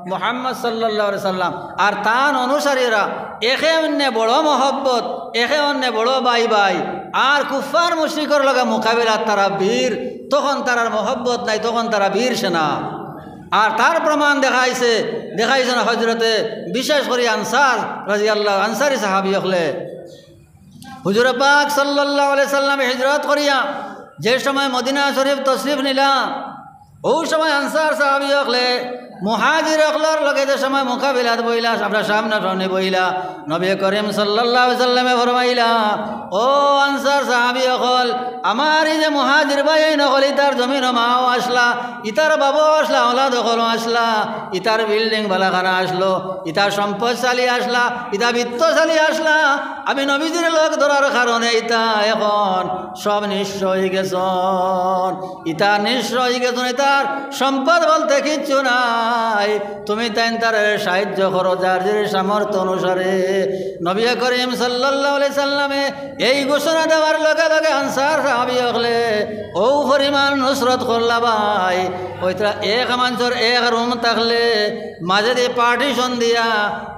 মুহাম্মদ সাল্লাল্লাহু আলাইহি সাল্লাম আর তান অনুসারীরা একে অন্যে বড় মহব্বত, একে অন্যে বড় ভাই ভাই, আর কুফফার মুশরিকর লগে মোকাবিলাত তারা বীর, তখন তারার মহব্বত নাই, তখন তারা বীর সেনা। আর তার প্রমাণ দেখাইছে, দেখাইছইন হজরতে, বিশেষ করি আনসার রাদিয়াল্লাহু, আনসারী সাহাবী অকলে। হুজুরে পাক সাল্লাল্লাহু আলাইহি সাল্লামে হিজরত করিয়া যে সময় মদিনা শরীফ তশরিফ নিলা, অউ সময় আনসার সাহাবী অকলে মুহাজির অকলর লগে যে সময় মোকাবিলাত বইলা, সামনা সামনি বইলা, নবী করিম সাল্লাল্লাহু আলাইহি সাল্লামে ফরমাইলা, "ও আনসার সাহাবী অকল, আমার ই যে মুহাজির ভাইয়াইন অকল, ইতার জমিনো মাও আছলা, ইতার বাবাও আছলা, আওলাদ অকলও আছলা, ইতার building বালাখানা আছলো, ইতার সম্পদশালী আছলা, ইতা বিত্তশালী আছলা। আমি নবীজির লগ ধরার কারণে ইতা এখন সব নিঃস্ব অইগেছইন।" ইতা নিঃস্ব অইগেছইন, ইতার সম্পদ বলতে কিচ্ছু নাই। তুমি তাইন তারারে সাহায্য করো যার যার সামর্থ্য অনুসারে। নবী করিম সাল্লাল্লাহু আলাইহি সাল্লামে এই ঘোষণা দেওয়ার লগে লগে আনসার সাহাবী অকলে অউ পরিমাণ নুসরত করলা ভাই। অউ তারা এক মানষর এক room থাকলে মাঝেদি partition দিয়া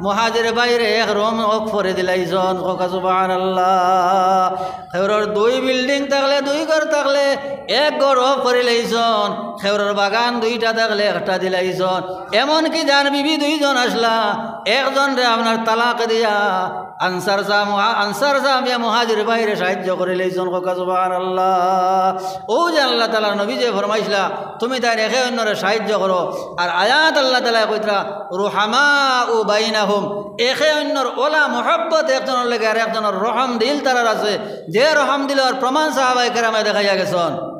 মুহাজির ভাইরে এক room অক করে দিলাইছইন। কউক্কা সুবহানাল্লাহ। কেউরর দুই building থাকলে, দুই ঘর থাকলে, এক ঘর অক করিলাইছইন। কেউরর বাগান দুইটা থাকলে, একটা দিলাইছইন। এমনকি যান বিবি দুইজন আছলা, একজনরে আপনার তালাক দিয়া আনসার সাহাব, আনসার সাহাবিয়া মুহাজির ভাইরে সাহায্য করিলাইছইন। কউক্কা সুবহানাল্লাহ। অউ যে আল্লাহ তাআলার নবী যে ফরমাইছলা, "তুমি তাইন একে অন্যরে সাহায্য করো।" আর আয়াত আল্লাহ তাআলায় কইতরা, "রুহামাউ বাইনাহুম।" একে অন্যর অলা মহব্বত, একজনর লগে আর একজনর রহম দিল তারার আছে, যে রহম দিলর প্রমাণ সাহাবায়ে কেরামে দেখাইয়া গেছইন।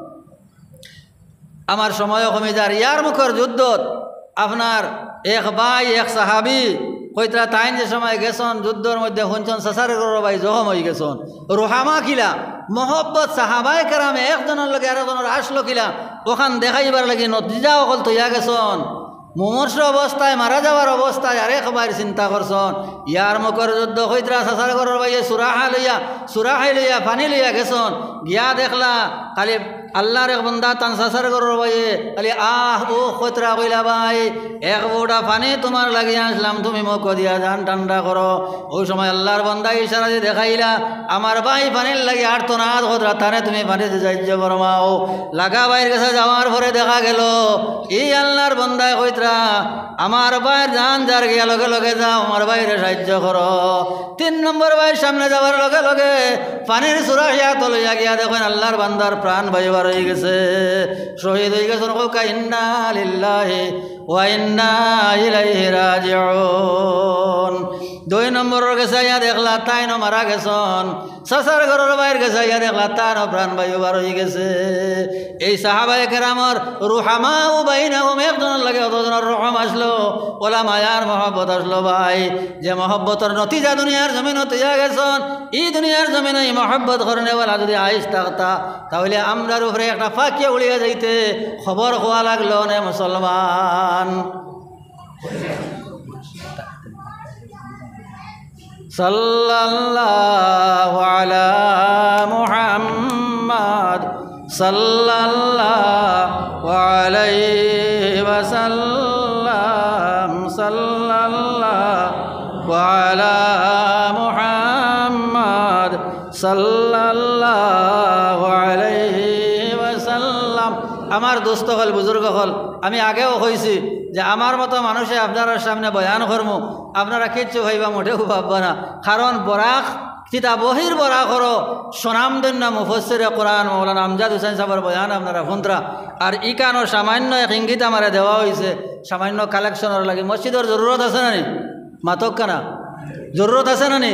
আমার সময়ও কমি যার, ইয়ারমুকর যুদ্ধত আপনার এক ভাই, এক সাহাবী কইতরা তাইন যে সময় গেছইন, যুদ্ধর মধ্যে হুনছইন চাচার ঘরর ভাই জখম অইগেছইন। রুহামা কিলা, মহব্বত সাহাবায়ে কেরামে একজনর লগে আরকজনর আছলো কিলা, অখান দেখাইবার লাগি নতিজা অকল থইয়া গেছইন। মুমূর্ষ অবস্থায়, মারা যাওয়ার অবস্থায় আরেক ভাইর চিন্তা করছইন। ইয়ারমুকর যুদ্ধ কইতরা চাচার ঘরর ভাইয়ে সুরাহা লইয়া, সুরাহাই লইয়া, পানি লইয়া গেছইন। গিয়া দেখলা খালি আল্লাহর এক বন্দা তান চাচার ঘরর ভাইয়ে খালি আহ উহ কইতরা কইলা, "ভাই, এক বউটা পানি তুমার লাগি আনছলাম, তুমি মুখো দিয়া জান ঠান্ডা করো।" অউ সময় আল্লাহর বন্দায় ইশারা দি দেখাইলা, "আমার ভাই পানির লাগি আর্তনাদ করতরা, তানে তুমি পানিদি সাহায্য ফরমাও।" লাগা ভাইর গেছে যাওয়ার পরে দেখা গেলো, ই আল্লাহর বন্দায় কইতরা, "আমার ভাইর জান যার গিয়া, লগে লগে যাও, আমার ভাইরে সাহায্য করো।" তিন নম্বর ভাইর সামনে যাওয়ার লগে লগে পানির সুরাহা আতো লইয়া গিয়া দেখইন আল্লাহর বান্দার প্রাণ বায়ু বার অইগেছে, শহীদ অইগেছইন। কউক্কা ইন্না লিল্লাহি ওয়া ইন্না ইলাইহি রাজিউন। দুই নম্বরর গেছে আইয়া দেখলা তাইনও মারা গেছইন। চাচার ঘরর ভাইর গেছে আইয়া দেখলা তানও প্রাণ বায়ু বার অইগেছে। এই সাহাবায়ে কেরামর রুহামাউ বাইনাহুম, একজনর লগে অতজনর রহম আছলো, অলা মায়ার মহব্বত আছলো ভাই, যে মহব্বতর নতিজা দুনিয়ার জমিনো থইয়া গেছইন, ই দুনিয়ার জমিনো ই মহব্বত করনেওয়ালা যুদি আইজ থাকতা, তা অইলে আমরার উপরে একটা পাখিয়ে উড়িয়া যাইতে খবর কওয়া লাগলো নে মুসলমান। সাল্লাল্লাহু আলা মুহাম্মাদ, সাল্লাল্লাহু আলাইহি ওয়াসাল্লাম, সাল্লাল্লাহু আলা মুহাম্মাদ, সাল্লাল্লাহু আলাইহি ওয়াসাল্লাম। আমার দোস্ত অকল, বুজুর্গ অকল, আমি আগেও কইছি যে আমার মতো মানুষে আপনারার সামনে বয়ান করমু, আপনারা কিচ্ছু ভাইবা, মোটেও ভাববা না, কারণ বরাক কিতাব বহির বড়া করো, স্বনামধন্য মুফাসসিরে কোরআন মৌলানা আমজাদ হুসাইন সাহেবর বয়ান আপনারা হুনতরা। আর ইখানো সামান্য এক ইঙ্গিত আমারে দেওয়া অইছে, সামান্য কালেকশনর লাগি। মসজিদর জরুরত আছে না নি? মাতউক্কা না, জরুরত আছে না নি?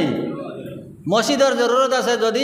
মসজিদর জরুরত আছে। যদি